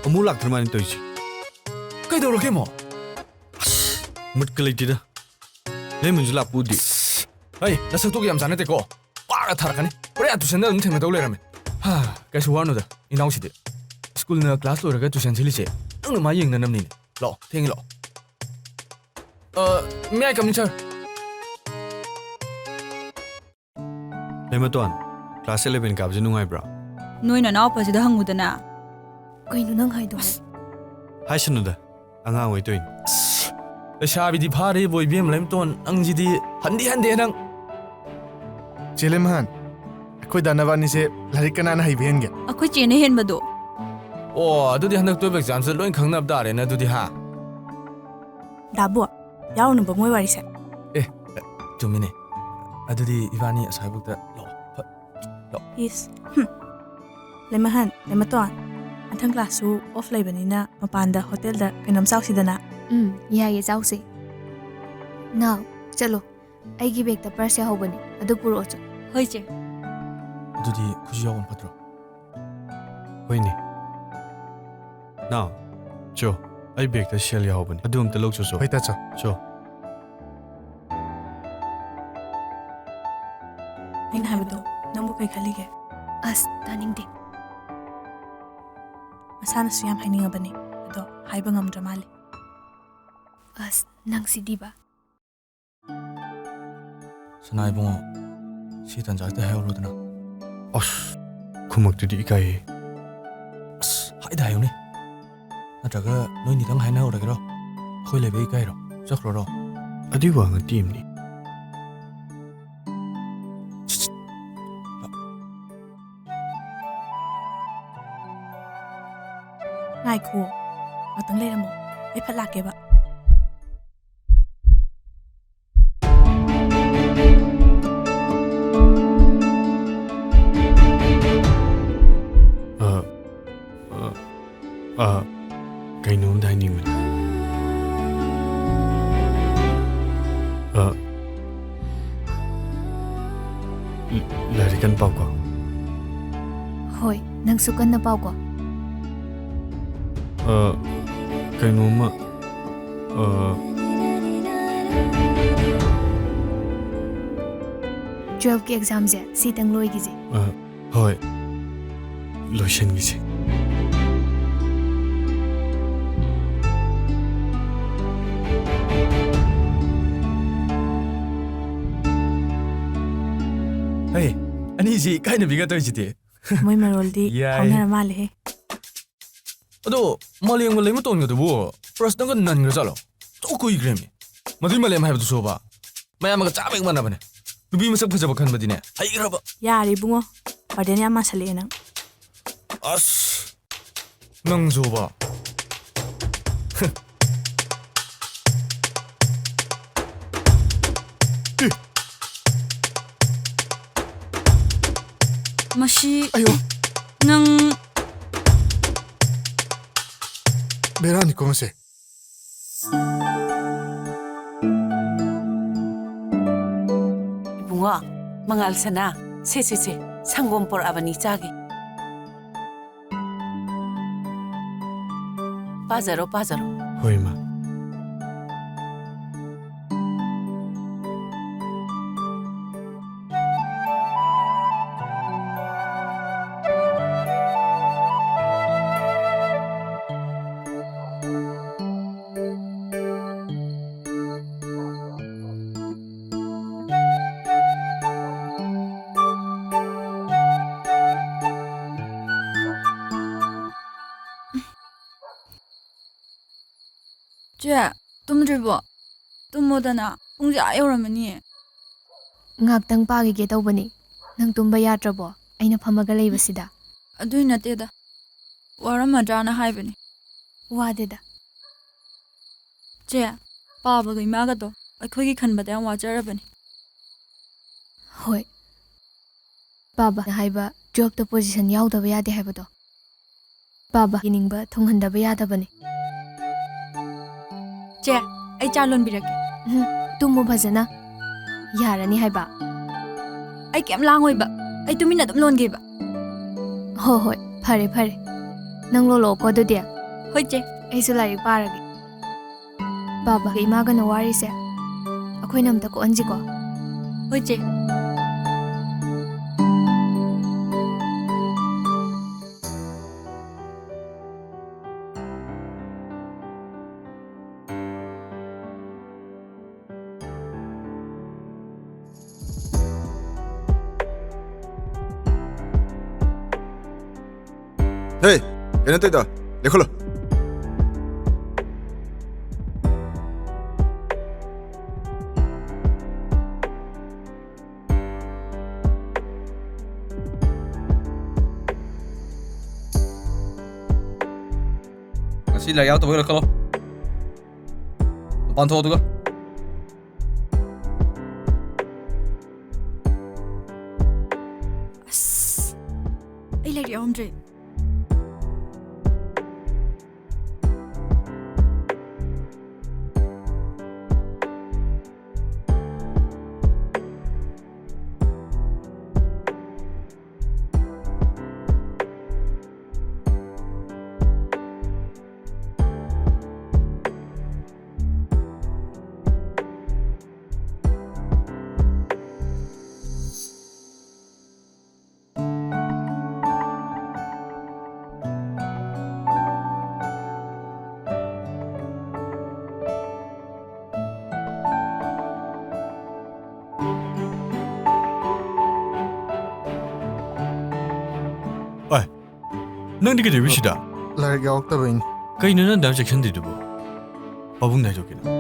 ꯑꯃꯨꯛ ꯂꯥꯛꯇ꯭ꯔ ꯃꯥꯜꯂꯦ ꯇꯧꯔꯤꯁꯦ꯫ ꯀꯩꯗꯧꯔꯒꯦ ꯑꯃꯨꯛ? ꯃꯨꯠꯀ ꯂꯩꯇꯦꯗ꯫ ꯂꯩꯃꯟꯁꯨ ꯂꯥꯛꯄ ꯎꯗꯦ꯫ ꯍꯩ, ꯅꯁꯛꯇꯨꯒ ꯌꯥꯝ ꯆꯥꯟꯅꯗꯦꯀꯣ꯫ ꯄꯥꯔ ꯊꯥꯔꯛꯀꯅꯤ꯫ ꯍꯣꯔꯦꯟ ꯇꯨꯏꯁꯟꯗ ꯑꯗꯨꯝ ꯊꯦꯡꯅꯗꯧ ꯂꯩꯔꯝꯃꯦ꯫ ꯍꯥ, ꯀꯩꯁꯨ ꯋꯥꯔꯅꯨꯗ, ꯏꯅꯥꯎꯁꯤꯗꯤ꯫ ꯁ꯭ꯀꯨꯜꯅ ꯀ꯭ꯂꯥꯁ ꯂꯣꯏꯔꯒ ꯇꯨꯏꯁꯟ ꯁꯤꯜꯂꯤꯁꯦ ꯅꯪꯅ ꯃꯥ ꯌꯦꯡꯅꯅꯕꯅꯤꯅꯦ꯫ ꯂꯥꯛꯑꯣ, ꯊꯦꯡꯉꯤ, ꯂꯥꯛꯑꯣ꯫ ꯑ, may I come in, sir? ꯂꯩꯃꯇꯣꯟ, ꯀ꯭ꯂꯥꯁ eleven ꯀꯥꯕꯁꯦ ꯅꯨꯡꯉꯥꯏꯕ꯭ꯔꯣ? ꯅꯣꯏ ꯅꯅꯥꯎꯄꯥꯁꯤꯗ ꯍꯪꯉꯨꯗꯅ꯫ ꯀꯩꯅꯣ ꯅꯪ ꯍꯥꯏꯗꯣ? ꯑꯁ! ꯍꯥꯏꯁꯅꯨꯗ, ꯑꯉꯥꯡ ꯑꯣꯏ ꯇꯧꯏꯅꯤ꯫ ꯑꯁ! ꯂꯩꯁꯥꯕꯤꯗꯤ ꯐꯥꯔꯦꯕꯣ, ꯏꯕꯦꯝ ꯂꯩꯃꯇꯣꯟ, ꯅꯪꯁꯤꯗꯤ ꯍꯟꯗꯤ ꯍꯟꯗꯦ ꯅꯪ꯫ ꯆꯦ ꯂꯩꯃꯍꯥꯟ, ꯑꯩꯈꯣꯏ ꯗꯥ ꯅꯕꯥꯅꯤꯁꯦ ꯂꯥꯏꯔꯤꯛ ꯀꯅꯥꯅ ꯍꯩꯕ ꯍꯦꯟꯒꯦ? ꯑꯩꯈꯣꯏ ꯆꯦꯅ ꯍꯦꯟꯕꯗꯣ꯫ ꯑꯣ, ꯑꯗꯨꯗꯤ ꯍꯟꯗꯛ twelve examꯁꯦ ꯂꯣꯏ ꯈꯪꯅꯕ ꯇꯥꯔꯦꯅꯦ ꯑꯗꯨꯗꯤ, ꯍꯥ? ꯗꯥꯕꯨ, ꯌꯥꯎꯔꯨꯅꯨꯕ ꯃꯣꯏ ꯋꯥꯔꯤꯁꯦ꯫ ꯑꯦ, ꯆꯨꯝꯃꯤꯅꯦ꯫ ꯑꯗꯨꯗꯤ ꯏꯕꯥꯅꯤ ꯑꯁ꯭ꯋꯥꯏꯕꯨꯛꯇ ꯂꯥꯛꯑꯣ꯫ ꯐꯠ, ꯂꯥꯛꯑꯣ꯫ ꯏꯁ, ꯍꯨꯝ꯫ ꯂꯩꯃꯍꯟ, ꯂꯩꯃꯇꯣꯟ, ꯃꯊꯪ ꯀ꯭ꯂꯥꯁꯁꯨ ꯑꯣꯐ ꯂꯩꯕꯅꯤꯅ ꯃꯄꯥꯟꯗ ꯍꯣꯇꯦꯜꯗ ꯀꯩꯅꯣꯝ ꯆꯥꯎꯁꯤꯗꯅ꯫ ꯎꯝ, ꯌꯥꯏꯌꯦ, ꯆꯥꯎꯁꯦ꯫ ꯅꯥꯎ, ꯆꯠꯂꯣ꯫ ꯑꯩꯒꯤ ꯕꯦꯒꯇ ꯄꯔꯁ ꯌꯥꯎꯍꯧꯕꯅꯦ, ꯑꯗꯨ ꯄꯨꯔꯛꯑꯣ ꯆꯣ꯫ ꯍꯣꯏ, ꯆꯦ꯫ ꯑꯗꯨꯗꯤ ꯈꯨꯖꯤ ꯌꯥꯎꯕꯅ ꯐꯠꯇ꯭ꯔꯣ? ꯍꯣꯏꯅꯦ꯫ ꯅꯥꯎ, ꯆꯣ, ꯑꯩ ꯕꯦꯒꯇ ꯁꯦꯜ ꯌꯥꯎꯍꯧꯕꯅꯦ, ꯑꯗꯨ ꯑꯝꯇ ꯂꯧꯆꯣ ꯆꯣ꯫ ꯍꯣꯏ, ꯇꯥꯆꯧ꯫ ꯆꯣ꯫ ꯑꯩꯅ ꯍꯥꯏꯕꯗꯣ ꯅꯪꯕꯨ ꯀꯩ ꯈꯜꯂꯤꯒꯦ? ꯑꯁ, ꯇꯥꯅꯤꯡꯗꯦ꯫ ꯃꯁꯥꯅꯁꯨ ꯌꯥꯝ ꯍꯥꯏꯅꯤꯡꯉꯕꯅꯦ, ꯑꯗꯣ ꯍꯥꯏꯕ ꯉꯝꯗ꯭ꯔ ꯃꯥꯜꯂꯦ꯫ ꯑꯁ, ꯅꯪꯁꯤꯗꯤꯕ꯫ ꯁꯅꯥ ꯏꯕꯨꯡꯉꯣ, ꯁꯤ ꯇꯟꯖꯥꯁꯤꯗ ꯍꯥꯏꯍꯧꯔꯣꯗꯅ꯫ ꯑꯁ, ꯈꯨꯝꯃꯛꯇꯨꯗꯤ ꯏꯀꯥꯏꯌꯦ꯫ ꯑꯁ, ꯍꯥꯏꯗ ꯍꯥꯏꯌꯨꯅꯦ꯫ ꯅꯠꯇ꯭ꯔꯒ ꯅꯣꯏꯅꯤꯗꯪ ꯍꯥꯏꯅꯍꯧꯔꯒꯦꯔꯣ? ꯑꯩꯈꯣꯏ ꯂꯩꯕ ꯏꯀꯥꯏꯔꯣ? ꯆꯠꯈ꯭ꯔꯣꯔꯣ? ꯑꯗꯨꯏ ꯋꯥ ꯅꯠꯇꯦꯝꯅꯤ꯫ ꯉꯥꯏꯈꯣ, ꯉꯥꯛꯇꯪ ꯂꯩꯔꯝꯃꯣ, ꯑꯩ ꯐꯠ ꯂꯥꯛꯀꯦꯕ꯫ ꯑ, ꯑ, ꯑ, ꯀꯩꯅꯣꯝꯗ ꯍꯥꯏꯅꯤꯡꯕꯅꯤ꯫ ꯑ, ꯂꯥꯏꯔꯤꯛ ꯀꯟꯅ ꯄꯥꯎꯀꯣ꯫ ꯍꯣꯏ, ꯅꯪꯁꯨ ꯀꯟꯅ ꯄꯥꯎꯀꯣ꯫ ꯑ, ꯀꯩꯅꯣꯝꯃ, ꯑ, ꯇꯨꯋꯦꯜꯐꯀꯤ ꯑꯦꯛꯖꯥꯝꯁꯦ ꯁꯤꯇꯪ ꯂꯣꯏꯈꯤꯁꯦ꯫ ꯑ, ꯍꯣꯏ꯫ ꯂꯣꯏꯁꯤꯟꯈꯤꯁꯦ꯫ ꯍꯩ, ꯑꯅꯤꯁꯤ ꯏꯀꯥꯏꯅꯕꯤꯒ ꯇꯧꯔꯤꯁꯤꯗꯤ꯫ ꯃꯣꯏ ꯃꯔꯣꯜꯗꯤ ꯌꯥꯏ꯫ ꯐꯥꯎꯅꯔ ꯃꯥꯜꯂꯦꯍꯦ꯫ ꯑꯗꯣ ꯃꯥꯂꯦꯝꯒ ꯂꯩꯃꯇꯣꯟꯒꯗꯨꯕꯨ ꯄ꯭ꯔꯁꯅꯒ ꯅꯟꯈ꯭ꯔꯖꯥꯠꯂꯣ? ꯇꯣ ꯀꯨꯏꯈ꯭ꯔꯦꯃꯤ꯫ ꯃꯗꯨꯏ ꯃꯥꯂꯦꯝ ꯍꯥꯏꯕꯗꯨꯁꯨꯕ ꯃꯌꯥꯝꯒ ꯆꯞ ꯍꯦꯛ ꯃꯥꯟꯅꯕꯅꯦ꯫ ꯅꯨꯄꯤ ꯃꯁꯛ ꯐꯖꯕ ꯈꯟꯕꯗꯤꯅꯦ ꯍꯩꯈ꯭ꯔꯕ꯫ ꯌꯥꯔꯦ ꯏꯕꯨꯡꯉꯣ, ꯕꯔꯗꯦꯟ ꯌꯥꯝ ꯃꯥꯟꯁꯜꯂꯛꯑꯦ ꯅꯪ꯫ ꯑꯁ, ꯅꯪꯁꯨꯕ꯫ ꯃꯁꯤ ꯑꯌꯣ꯫ ꯅꯪ ꯕꯦꯔꯥꯅꯤꯀꯣ ꯃꯁꯦ꯫ ꯏꯕꯨꯡꯉꯣ, ꯃꯉꯥꯜ ꯁꯅꯥ, ꯁꯦ, ꯁꯦ, ꯁꯦ, ꯁꯪꯒꯣꯝ ꯄꯣꯔꯛꯑꯕꯅꯤ, ꯆꯥꯒꯦ꯫ ꯄꯥꯖꯔꯣ, ꯄꯥꯖꯔꯣ꯫ ꯍꯣꯏ, ꯏꯃꯥ꯫ ꯆꯦ, ꯇꯨꯝꯗ꯭ꯔꯤꯕꯣ? ꯇꯨꯝꯃꯣꯗꯅ, ꯄꯨꯡꯁꯦ ꯑꯥ ꯌꯧꯔꯝꯃꯅꯤꯌꯦ꯫ ꯉꯥꯛꯇꯪ ꯄꯥꯈꯤꯒꯦ ꯇꯧꯕꯅꯤ꯫ ꯅꯪ ꯇꯨꯝꯕ ꯌꯥꯗ꯭ꯔꯕꯣ? ꯑꯩꯅ ꯐꯝꯃꯒ ꯂꯩꯕꯁꯤꯗ꯫ ꯑꯗꯨꯏ ꯅꯠꯇꯦꯗ, ꯋꯥꯔꯝꯃꯗ꯭ꯔꯥꯅ ꯍꯥꯏꯕꯅꯤ꯫ ꯋꯥꯗꯦꯗ꯫ ꯆꯦ, ꯄꯥꯕꯒ ꯏꯃꯥꯒꯗꯣ ꯑꯩꯈꯣꯏꯒꯤ ꯈꯟꯕꯗ ꯌꯥꯝ ꯋꯥꯖꯔꯕꯅꯤ꯫ ꯍꯣꯏ꯫ ꯄꯥꯕꯅ ꯍꯥꯏꯕ ꯇꯨꯋꯦꯜꯐꯇ ꯄꯣꯖꯤꯁꯟ ꯌꯥꯎꯗꯕ ꯌꯥꯗꯦ ꯍꯥꯏꯕꯗꯣ꯫ ꯄꯥꯕꯒꯤ ꯅꯤꯡꯕ ꯊꯨꯡꯍꯟꯗꯕ ꯌꯥꯗꯕꯅꯤ꯫ ꯆꯦ, ꯑꯩ ꯆꯥ ꯂꯣꯟꯕꯤꯔꯛꯀꯦ꯫ ꯎꯝ, ꯇꯨꯝꯃꯨ ꯐꯖꯅ꯫ ꯌꯥꯔꯅꯤ ꯍꯥꯏꯕ꯫ ꯑꯩ ꯀꯩꯝ ꯂꯥꯡꯉꯣꯏꯕ꯫ ꯑꯩ ꯇꯨꯃꯤꯟꯅ ꯑꯗꯨꯝ ꯂꯣꯟꯒꯦꯕ꯫ ꯍꯣ ꯍꯣꯏ, ꯐꯔꯦ ꯐꯔꯦ꯫ ꯅꯪ ꯂꯣꯜꯂꯛꯑꯣꯀꯣ ꯑꯗꯨꯗꯤ꯫ ꯍꯣꯏ, ꯆꯦ꯫ ꯑꯩꯁꯨ ꯂꯥꯏꯔꯤꯛ ꯄꯥꯔꯒꯦ꯫ ꯕꯥꯕꯥꯒ ꯏꯃꯥꯒꯅ ꯋꯥꯔꯤꯁꯦ ꯑꯩꯈꯣꯏꯅ ꯑꯝꯇ ꯀꯣꯛꯍꯟꯁꯤꯀꯣ꯫ ꯍꯣꯏ, ꯆꯦ꯫ ꯍꯦ, ꯀꯩꯅꯣ ꯇꯧꯗꯣ? ꯂꯦꯞꯈꯠꯂꯣ꯫ ꯉꯁꯤ ꯂꯥꯏꯔꯤꯛ ꯌꯥꯎꯗꯕ ꯑꯣꯏꯔꯣ, ꯈꯜꯂꯣ꯫ ꯃꯄꯥꯟ ꯊꯣꯛꯑꯣ ꯑꯗꯨꯒ꯫ ꯑꯁ, ꯑꯩ ꯂꯥꯏꯔꯤꯛ ꯌꯥꯎꯔꯝꯗ꯭ꯔꯦ꯫ ꯑꯣꯏ, ꯅꯪꯗꯤ ꯀꯩꯗꯧꯔꯤꯕ ꯁꯤꯗ? ꯂꯥꯏꯔꯤꯛ ꯌꯥꯎꯔꯛꯇꯕꯩꯅꯤ꯫ ꯀꯩꯅꯣ ꯅꯪ ꯑꯗꯨꯌꯥꯝ ꯆꯦꯛꯁꯤꯟꯗ꯭ꯔꯤꯗꯨꯕꯨ? ꯄꯥꯕꯨꯡꯗ ꯍꯥꯏꯗꯣꯛꯀꯦ ꯅꯪ꯫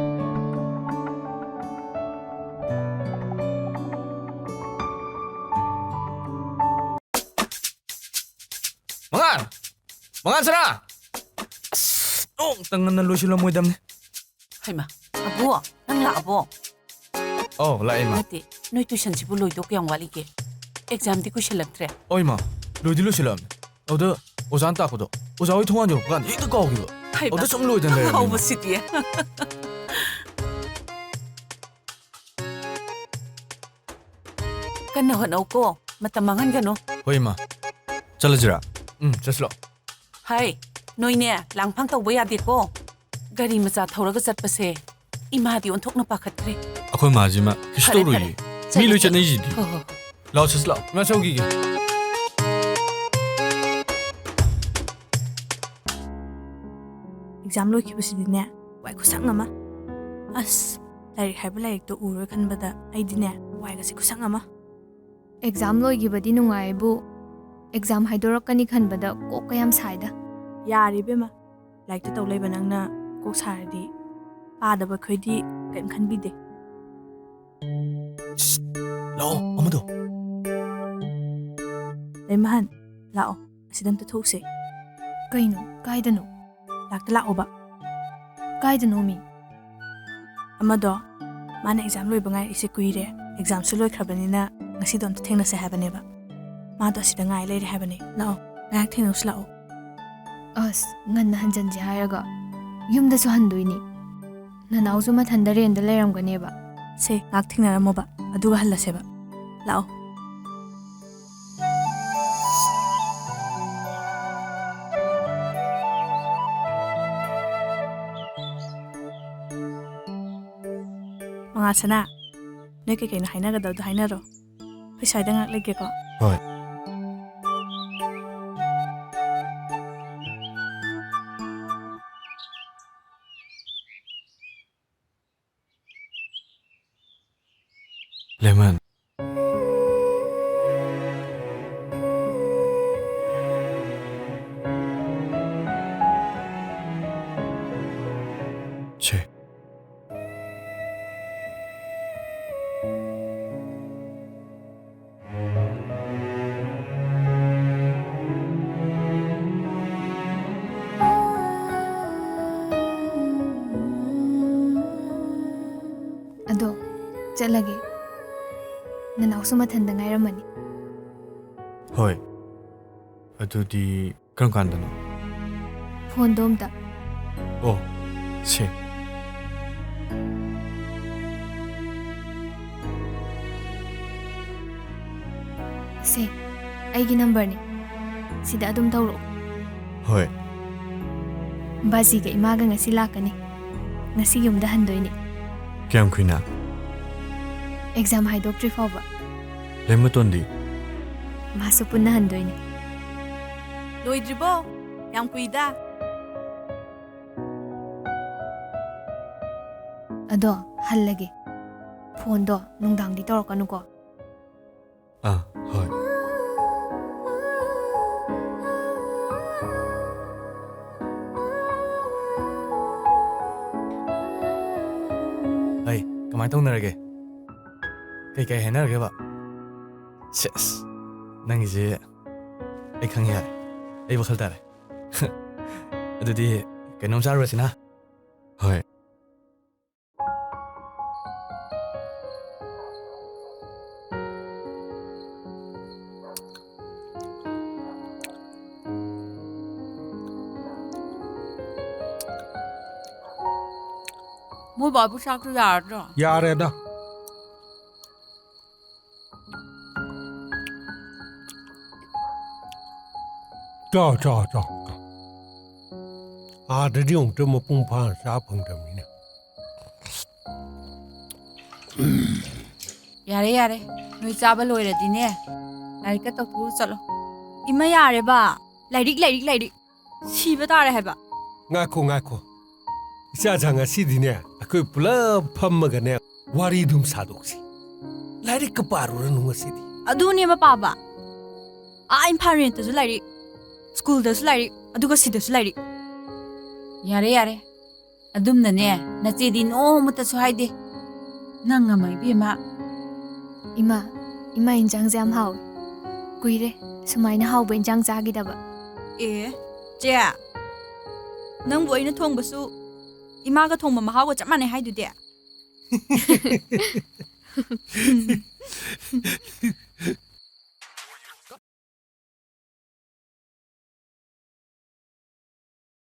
ꯃꯉꯥꯜ! ꯃꯉꯥꯜ ꯁꯅꯥ! ꯑꯁ, ꯅꯣꯡꯇ ꯉꯟꯅ ꯂꯣꯏꯁꯤꯜꯂꯝꯃꯣꯏꯗꯝꯅꯤ꯫ ꯍꯩꯃꯥ, ꯑꯕꯣ, ꯅꯪ ꯂꯥꯛꯑꯕꯣ? ꯑꯧ, ꯂꯥꯛꯑꯦ, ꯏꯃꯥ꯫ ꯅꯠꯇꯦ, ꯅꯣꯏ ꯇꯨꯏꯁꯟꯁꯤꯕꯨ ꯂꯣꯏꯗꯧ ꯀꯌꯥꯝ ꯋꯥꯠꯂꯤꯒꯦ? ꯑꯦꯛꯖꯥꯝꯗꯤ ꯀꯨꯏꯁꯜꯂꯛꯇ꯭ꯔꯦ꯫ ꯑꯣ, ꯏꯃꯥ, ꯂꯣꯏꯗꯤ ꯂꯣꯏꯁꯤꯜꯂꯛꯑꯕꯅꯦ꯫ ꯑꯗꯨꯗ ꯑꯣꯖꯥꯅ ꯇꯥꯛꯄꯗꯣ, ꯑꯣꯖꯥ ꯍꯣꯏ ꯊꯣꯡꯒꯥꯟ ꯌꯧꯔꯛꯄ ꯀꯥꯟꯗ ꯍꯦꯛꯇ ꯀꯥꯎꯈꯤꯕ꯫ ꯍꯩꯃꯥ, ꯑꯗꯨꯗ ꯁꯨꯝ ꯂꯣꯏꯗꯅ ꯂꯩꯔꯝꯃꯦ, ꯏꯃꯥ꯫ ꯍꯥꯎꯕꯁꯤꯗꯤ꯫ ꯀꯟꯅ ꯍꯣꯠꯅꯧꯀꯣ, ꯃꯇꯝ ꯃꯥꯡꯍꯟꯒꯅꯨ꯫ ꯍꯣꯏ, ꯏꯃꯥ꯫ ꯆꯠꯂꯁꯤꯔꯥ? ꯎꯝ, ꯆꯠꯁꯤꯂꯣ꯫ ꯍꯥꯏ, ꯅꯣꯏꯅꯦ, ꯂꯥꯡꯐꯥꯡ ꯇꯧꯕ ꯌꯥꯗꯦꯀꯣ꯫ ꯒꯥꯔꯤ ꯃꯆꯥ ꯊꯧꯔꯒ ꯆꯠꯄꯁꯦ ꯏꯃꯥꯗꯤ ꯑꯣꯟꯊꯣꯛꯅ ꯄꯥꯈꯠꯈ꯭ꯔꯦ꯫ ꯑꯩꯈꯣꯏ ꯃꯥꯁꯤꯃ ꯀꯩꯁꯨ ꯐꯔꯦ, ꯇꯧꯔꯣꯏꯌꯦ꯫ ꯐꯔꯦ꯫ ꯃꯤ ꯂꯣꯏ ꯆꯠꯂꯣ, ꯆꯠꯅꯩꯁꯤꯗꯤ꯫ ꯆꯠꯂꯣ꯫ ꯍꯣꯏ, ꯍꯣꯏ꯫ ꯂꯥꯛꯑꯣ, ꯁꯤꯁ, ꯂꯥꯛꯑꯣ꯫ ꯏꯃꯥ ꯆꯧꯈꯤꯒꯦ꯫ ꯑꯦꯛꯖꯥꯝ ꯂꯣꯏꯈꯤꯕꯁꯤꯗꯤꯅꯦ, ꯋꯥꯏ ꯈꯨꯁꯪ ꯑꯃ꯫ ꯑꯁ, ꯂꯥꯏꯔꯤꯛ ꯍꯥꯏꯕ ꯂꯥꯏꯔꯤꯛꯇꯣ ꯎꯔꯣꯏ ꯈꯟꯕꯗ ꯑꯩꯗꯤꯅꯦ, ꯋꯥꯏꯒꯁꯦ ꯈꯨꯁꯪ ꯑꯃ꯫ ꯑꯦꯛꯖꯥꯝ ꯂꯣꯏꯈꯤꯕꯗꯤ ꯅꯨꯡꯉꯥꯏꯕꯨ, ꯑꯦꯛꯖꯥꯝ ꯍꯥꯏꯗꯣꯔꯛꯀꯅꯤ ꯈꯟꯕꯗ ꯀꯣꯛꯀ ꯌꯥꯝ ꯁꯥꯏꯗ꯫ ꯌꯥꯔꯦ ꯏꯕꯦꯝꯃ, ꯂꯥꯏꯔꯤꯛꯇ ꯇꯧ ꯂꯩꯕ ꯅꯪꯅ ꯀꯣꯛ ꯁꯥꯔꯗꯤ ꯄꯥꯗꯕ ꯑꯩꯈꯣꯏꯗꯤ ꯀꯔꯤꯝ ꯈꯟꯕꯤꯗꯦ꯫ ꯁꯤꯁ, ꯂꯥꯛꯑꯣ, ꯑꯃꯗꯣ꯫ ꯂꯩꯃꯍꯟ, ꯂꯥꯛꯑꯣ, ꯑꯁꯤꯗ ꯑꯝꯇ ꯊꯣꯛꯎꯁꯦ꯫ ꯀꯩꯅꯣ? ꯀꯥꯏꯗꯅꯣ? ꯂꯥꯛꯇ ꯂꯥꯛꯑꯣꯕ꯫ ꯀꯥꯏꯗꯅꯣ ꯃꯤ? ꯑꯃꯗꯣ, ꯃꯥꯅ ꯑꯦꯛꯖꯥꯝ ꯂꯣꯏꯕ ꯉꯥꯏꯔꯤꯁꯦ ꯀꯨꯏꯔꯦ, ꯑꯦꯛꯖꯥꯝꯁꯨ ꯂꯣꯏꯈ꯭ꯔꯕꯅꯤꯅ ꯉꯁꯤꯗꯣ ꯑꯝꯇ ꯊꯦꯡꯅꯁꯦ ꯍꯥꯏꯕꯅꯦꯕ꯫ ꯃꯥꯗꯣ ꯑꯁꯤꯗ ꯉꯥꯏ ꯂꯩꯔꯦ ꯍꯥꯏꯕꯅꯦ꯫ ꯂꯥꯛꯑꯣ, ꯉꯥꯏꯍꯥꯛ ꯊꯦꯡꯅꯧꯁꯤ ꯂꯥꯛꯑꯣ꯫ ꯑꯁ, ꯉꯟꯅ ꯍꯟꯖꯟꯁꯦ ꯍꯥꯏꯔꯒ ꯌꯨꯝꯗꯁꯨ ꯍꯟꯗꯣꯏꯅꯤ꯫ ꯅꯅꯥꯎꯁꯨ ꯃꯊꯟꯗ ꯔꯦꯟꯗ ꯂꯩꯔꯝꯒꯅꯦꯕ꯫ ꯁꯦ, ꯉꯥꯛ ꯊꯦꯡꯅꯔꯝꯃꯣꯕ, ꯑꯗꯨꯒ ꯍꯜꯂꯁꯦꯕ꯫ ꯂꯥꯛꯑꯣ꯫ ꯃꯉꯥꯜ ꯁꯅꯥ, ꯅꯣꯏ ꯀꯩꯀꯩꯅꯣ ꯍꯥꯏꯅꯒꯗꯕꯗꯣ ꯍꯥꯏꯅꯔꯣ꯫ ꯑꯩꯈꯣꯏ ꯁ꯭ꯋꯥꯏꯗ ꯉꯥꯛ ꯂꯩꯒꯦꯀꯣ꯫ ꯍꯣꯏ꯫ ꯂꯦꯃꯟ꯫ ꯁꯦ꯫ ꯑꯗꯣ, ꯆꯠꯂꯒꯦ꯫ ꯅꯅꯥꯎꯁꯨ ꯃꯊꯟꯗ ꯉꯥꯏꯔꯝꯃꯅꯤ꯫ ꯍꯣꯏ꯫ ꯑꯗꯨꯗꯤ ꯀꯔꯝ ꯀꯥꯟꯗꯅꯣ? ꯐꯣꯟꯗꯣ ꯑꯝꯇ꯫ ꯑꯣ, ꯁꯦ꯫ ꯁꯦ, ꯑꯩꯒꯤ ꯅꯝꯕꯔꯅꯤ꯫ ꯁꯤꯗ ꯑꯗꯨꯝ ꯇꯧꯔꯛꯑꯣ꯫ ꯍꯣꯏ꯫ ꯕꯥꯖꯤꯒ ꯏꯃꯥꯒ ꯉꯁꯤ ꯂꯥꯛꯀꯅꯤ꯫ ꯉꯁꯤ ꯌꯨꯝꯗ ꯍꯟꯗꯣꯏꯅꯤ꯫ ꯀꯌꯥꯝ ꯀꯨꯏꯅ? ꯑꯦꯛꯖꯥꯝ ꯍꯥꯏꯗꯣꯛꯇ꯭ꯔꯤ ꯐꯥꯎꯕ꯫ ꯂꯩꯃꯇꯣꯟꯗꯤ? ꯃꯥꯁꯨ ꯄꯨꯟꯅ ꯍꯟꯗꯣꯏꯅꯤ꯫ ꯂꯣꯏꯗ꯭ꯔꯤꯕꯣ? ꯌꯥꯝ ꯀꯨꯏꯗ꯫ ꯑꯗꯣ, ꯍꯜꯂꯒꯦ꯫ ꯐꯣꯟꯗꯣ ꯅꯨꯡꯗꯥꯡꯗꯤ ꯇꯧꯔꯛꯀꯅꯨꯀꯣ꯫ ꯑꯥ, ꯍꯣꯏ꯫ ꯑꯩ, ꯀꯃꯥꯏ ꯇꯧꯅꯔꯒꯦ? ꯀꯩꯀꯩ ꯍꯥꯏꯅꯔꯒꯦꯕ? ꯁꯦꯁ, ꯅꯪꯒꯤꯁꯦ ꯑꯩ ꯈꯪꯉꯦ ꯌꯥꯔꯦ꯫ ꯑꯩ ꯋꯥꯈꯜ ꯇꯥꯔꯦ꯫ ꯑꯗꯨꯗꯤ ꯀꯩꯅꯣꯝ ꯆꯥꯔꯨꯔꯁꯤꯅ? ꯍꯣꯏ꯫ ꯃꯣꯏ ꯕꯥꯕꯨ ꯆꯥꯛꯇꯣ ꯌꯥꯔꯗ꯭ꯔꯣ? ꯌꯥꯔꯦꯗ꯫ ꯆꯥꯎ, ꯆꯥꯎ, ꯆꯥꯎ, ꯆꯥꯎ꯫ ꯑꯥꯗꯗꯤ ꯑꯃꯨꯛꯇ ꯃꯄꯨꯡ ꯐꯥꯅ ꯆꯥ ꯐꯪꯗꯕꯅꯤꯅꯦ꯫ ꯌꯥꯔꯦ, ꯌꯥꯔꯦ꯫ ꯅꯣꯏ ꯆꯥꯕ ꯂꯣꯏꯔꯗꯤꯅꯦ, ꯂꯥꯏꯔꯤꯛꯀ ꯇꯧꯊꯣꯛꯎ ꯆꯠꯂꯣ꯫ ꯏꯃꯥ, ꯌꯥꯔꯦꯕ꯫ ꯂꯥꯏꯔꯤꯛ, ꯂꯥꯏꯔꯤꯛ, ꯂꯥꯏꯔꯤꯛ꯫ ꯁꯤꯕ ꯇꯥꯔꯦ ꯍꯥꯏꯕ꯫ ꯉꯥꯏꯈꯣ, ꯉꯥꯏꯈꯣ꯫ ꯏꯆꯥꯆꯥ, ꯉꯁꯤꯗꯤꯅꯦ, ꯑꯩꯈꯣꯏ ꯄꯨꯂꯞ ꯐꯝꯃꯒꯅꯦ, ꯋꯥꯔꯤꯗꯨꯝ ꯁꯥꯗꯣꯛꯁꯤ꯫ ꯂꯥꯏꯔꯤꯛꯀ ꯄꯥꯔꯨꯔꯅꯨ ꯉꯁꯤꯗꯤ꯫ ꯑꯗꯨꯅꯦꯕ ꯄꯥꯕ꯫ ꯑꯥ ꯏꯝꯐꯥꯜ ꯔꯦꯟꯇꯁꯨ ꯂꯥꯏꯔꯤꯛ, ꯁ꯭ꯀꯨꯜꯗꯁꯨ ꯂꯥꯏꯔꯤꯛ, ꯑꯗꯨꯒ ꯁꯤꯗꯁꯨ ꯂꯥꯏꯔꯤꯛ꯫ ꯌꯥꯔꯦ, ꯌꯥꯔꯦ꯫ ꯑꯗꯨꯝꯅꯅꯦ, ꯅꯆꯦꯗꯤ ꯅꯣꯡꯃꯇꯁꯨ ꯍꯥꯏꯗꯦ꯫ ꯅꯪ ꯑꯃ ꯏꯕꯦꯝꯃ꯫ ꯏꯃꯥ, ꯏꯃꯥ ꯏꯟꯖꯥꯡꯁꯦ ꯌꯥꯝ ꯍꯥꯎꯋꯦ꯫ ꯀꯨꯏꯔꯦ ꯁꯨꯃꯥꯏꯅ ꯍꯥꯎꯕ ꯏꯟꯖꯥꯡ ꯆꯥꯈꯤꯗꯕ꯫ ꯑꯦ, ꯆꯦ, ꯅꯪꯕꯨ ꯑꯩꯅ ꯊꯣꯡꯕꯁꯨ ꯏꯃꯥꯒ ꯊꯣꯡꯕ ꯃꯍꯥꯎꯒ ꯆꯞ ꯃꯥꯟꯅꯩ ꯍꯥꯏꯗꯨꯗꯤ꯫